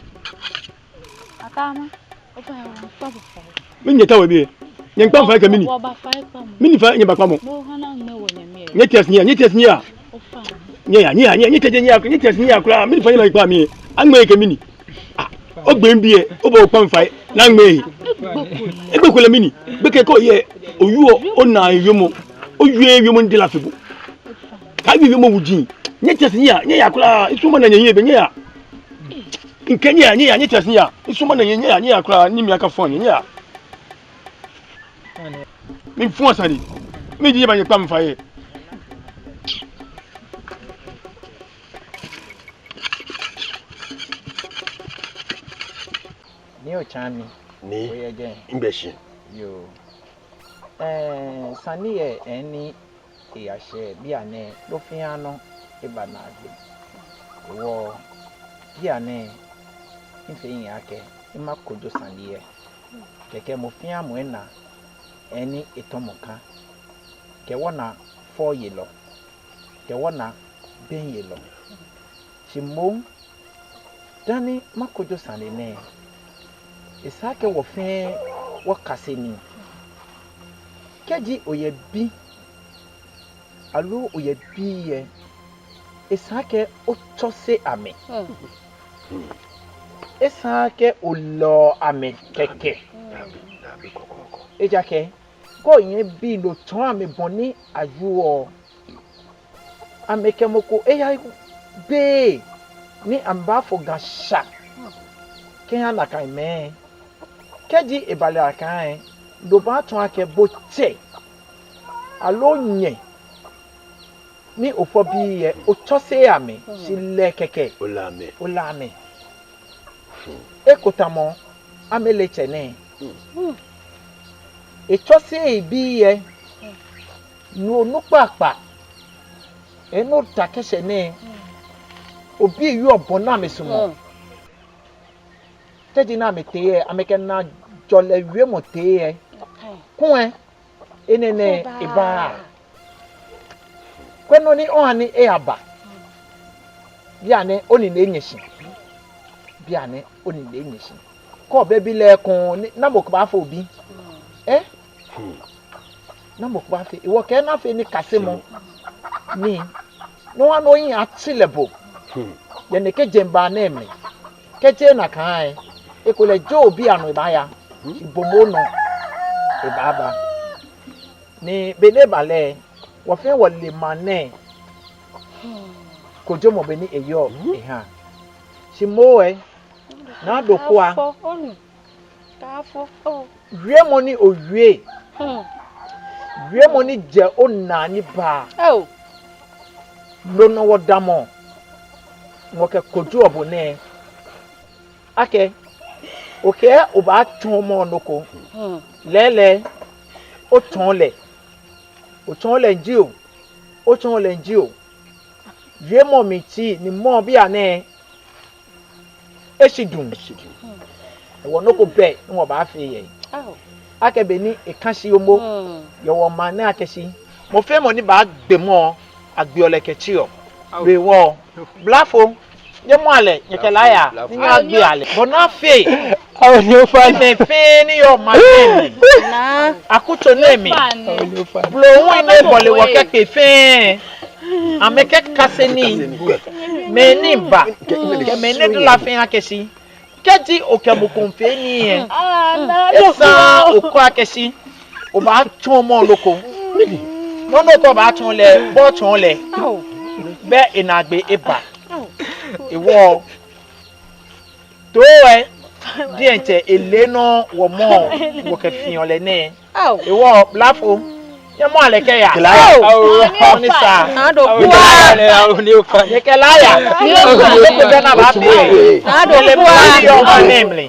Ataama. Mɛni nyɛta wɔ biɛ? Nyɛmiikpa mi fai kɛ mɛni? Mɛni fai nyɛbakpa mɔ? Nyɛtee shi nyɛya, nyɛtee shi nyɛya. Nyɛya, nyɛya, nyɛya, nyɛtee shi nyɛya, nyɛtee shi nyɛya kwraa. Mɛni fai nyɛbakpa mi? Aŋmɛɛ kɛ mɛni? Ah, Ogbee mibi lɛ, obɔ okpa mi fai, ni aŋmɛɛ. Egbeko lɛ mɛni? Gbekɛ ko yɛ, owieɔ, onaa wiemɔ. Owie wiemɔ ni de la fe bo. Kaawie wiemɔ wuji. Nyɛtee shi nyɛya, nyɛya kwraa, misumɔɔɔ ni nyɛhiɛ bɛ, nyɛya. Mikɛɛ nyɛya, nyɛya, nyɛtee shi nyɛya. Misumɔɔɔ ni nyɛ, nyɛya, nyɛya kwraa, ni mi akafɔ nyɛ, nyɛya. Mifɔɔ sane. Miji nyɛba nyɛkpa mi fai. Ni otsaami. Ni. Oyɛ jɛi. Migbɛ shi. Yoo. Ɛɛ, sane lɛ, ɛɛ, ni eyashɛ bianɛ, nɔ fɛɛ nɔ eba naagbee. Hewɔ bianɛ, mifee miyiŋ akɛ, ni makojo sane lɛ. Kɛkɛ mɔ fɛɛ mɔ ena, ɛɛ, ni etɔmɔ ka. Kɛ wɔna fɔyelɔ, kɛ wɔna bɛŋyelɔ. Shi moŋ, dani makojo sane nɛɛ, esa akɛ wɔ fɛɛ wɔkase nii. Kɛji oyɛ bi, aloo oyɛ bii lɛ, esa akɛ otsɔse amɛ. Hmm. Esa akɛ olɛɔ amɛ kɛkɛ. Hmm. Ejaakɛ, kɛ oyɛ bii ni otsɔɔ amɛ bɔ ni ajɔɔ, amɛkɛ mɔ ko eyaaa be ni amɛbaafo Ga sha kɛha nakai mɛi. Kɛji eba lɛ nakai lɛ, no baatsɔɔ akɛ bo tsɛ aloo nyɛ ni ofɔ bii lɛ, otsɔseee amɛ, shi lɛ kɛkɛ olɛ amɛ. Olɛ amɛ. Eko tamɔ amɛlɛ tsɛ nɛɛ. Etsɔseee ebii lɛ, no onukpa kpakpa. Enɔ ta kɛshɛ nɛɛ. Obii yɔɔ bɔ ni amɛsumɔɔ. Kɛji ni amɛtee lɛ, amɛkɛ naajɔlɛ wiemɔ tee lɛ. Kulɛ enɛ nɛɛ eba. Kwɛ nɔ ni oha ni eyaba. Bianɛ onine enyɛ shi. Bianɛ onine enyɛ shi. Kɛ obɛ bi lɛ ekoŋŋ, namɔ ko baafo obi? Ɛɛ? Namɔ ko baafee? Hewɔ kɛ ona fee nikasemɔ nii, no hewɔ ni ohiɛ atsi lɛ bo. Yɛ nɛkɛ jeŋba nɛɛ mli. Kɛji nakai lɛ, ekolɛ jeee obii anɔ ebaaya. Shi bo moŋ onɔ ebaaba. Ni be ni eba lɛ, wɔ fɛɛ wɔle maŋ nɛɛ kojomɔ bɔ ni eyɔɔ eha. Shi moŋ lɛ, Naa Dokua, wiemɔ ni owie, wiemɔ ni jɛ onaa ni ba, no nɔ wɔdamɔ, wɔkɛkojoɔ bo nɛɛ. Akɛ, okɛɛ obaatsɔɔ mɔ nɔ ko. Lɛɛlɛŋ, otsɔɔ lɛ. Otsɔɔ lɛ jio, otsɔɔɔ lɛ jio. Wiemɔ mli tsii ni mɔ bianɛ eshi duŋ. Hewɔ nɔ ko bɛ ni wɔbaafee yɛ. Akɛ be ni eka shi momo yɛ wɔmaŋ nɛɛ akɛ shi, mɔ fɛɛ mɔ ni baagbe mɔ, agbeɔ lɛ kɛtsiɔ. Hewɔ blafo, nyɛmɔa lɛ, nyɛkɛ lɛ aya, ni nyɛyagbea lɛ. Bɔ ni afee ni mɛi fɛɛ ni yɔɔ maŋ nɛɛ mli, akutso nɛɛ mli, blohui ni ebɔle wɔ kɛkpe fɛɛ, amɛkɛkase nii, mɛi ni ba kɛ mɛi ni dala fɛɛ akɛ shi, kɛji okɛ mɔ ko miifee nii lɛ, esaaa okɛɔ akɛ shi obaatsɔɔ mɔ nɔ ko. Nɔ nɔ ko obaatsɔɔ lɛ, bo otsɔɔ lɛ, bɛ enaagbee eba. Hewɔ too lɛ, diɛŋtsɛ ele nɔ wɔ mɔ wɔkɛfiɔ lɛ nɛɛ. Hewɔ blafo, nyɛmɔa lɛ kɛya. Kɛ lɛ aya. Hewɔ ni sa. Naa Dokua. Nyɛkɛ lɛ aya. Naa Dokua. Nyɛkɛ lɛ aya. Naa Dokua. Nyɛle mɔ ni yɔɔ maŋ nɛɛ mli.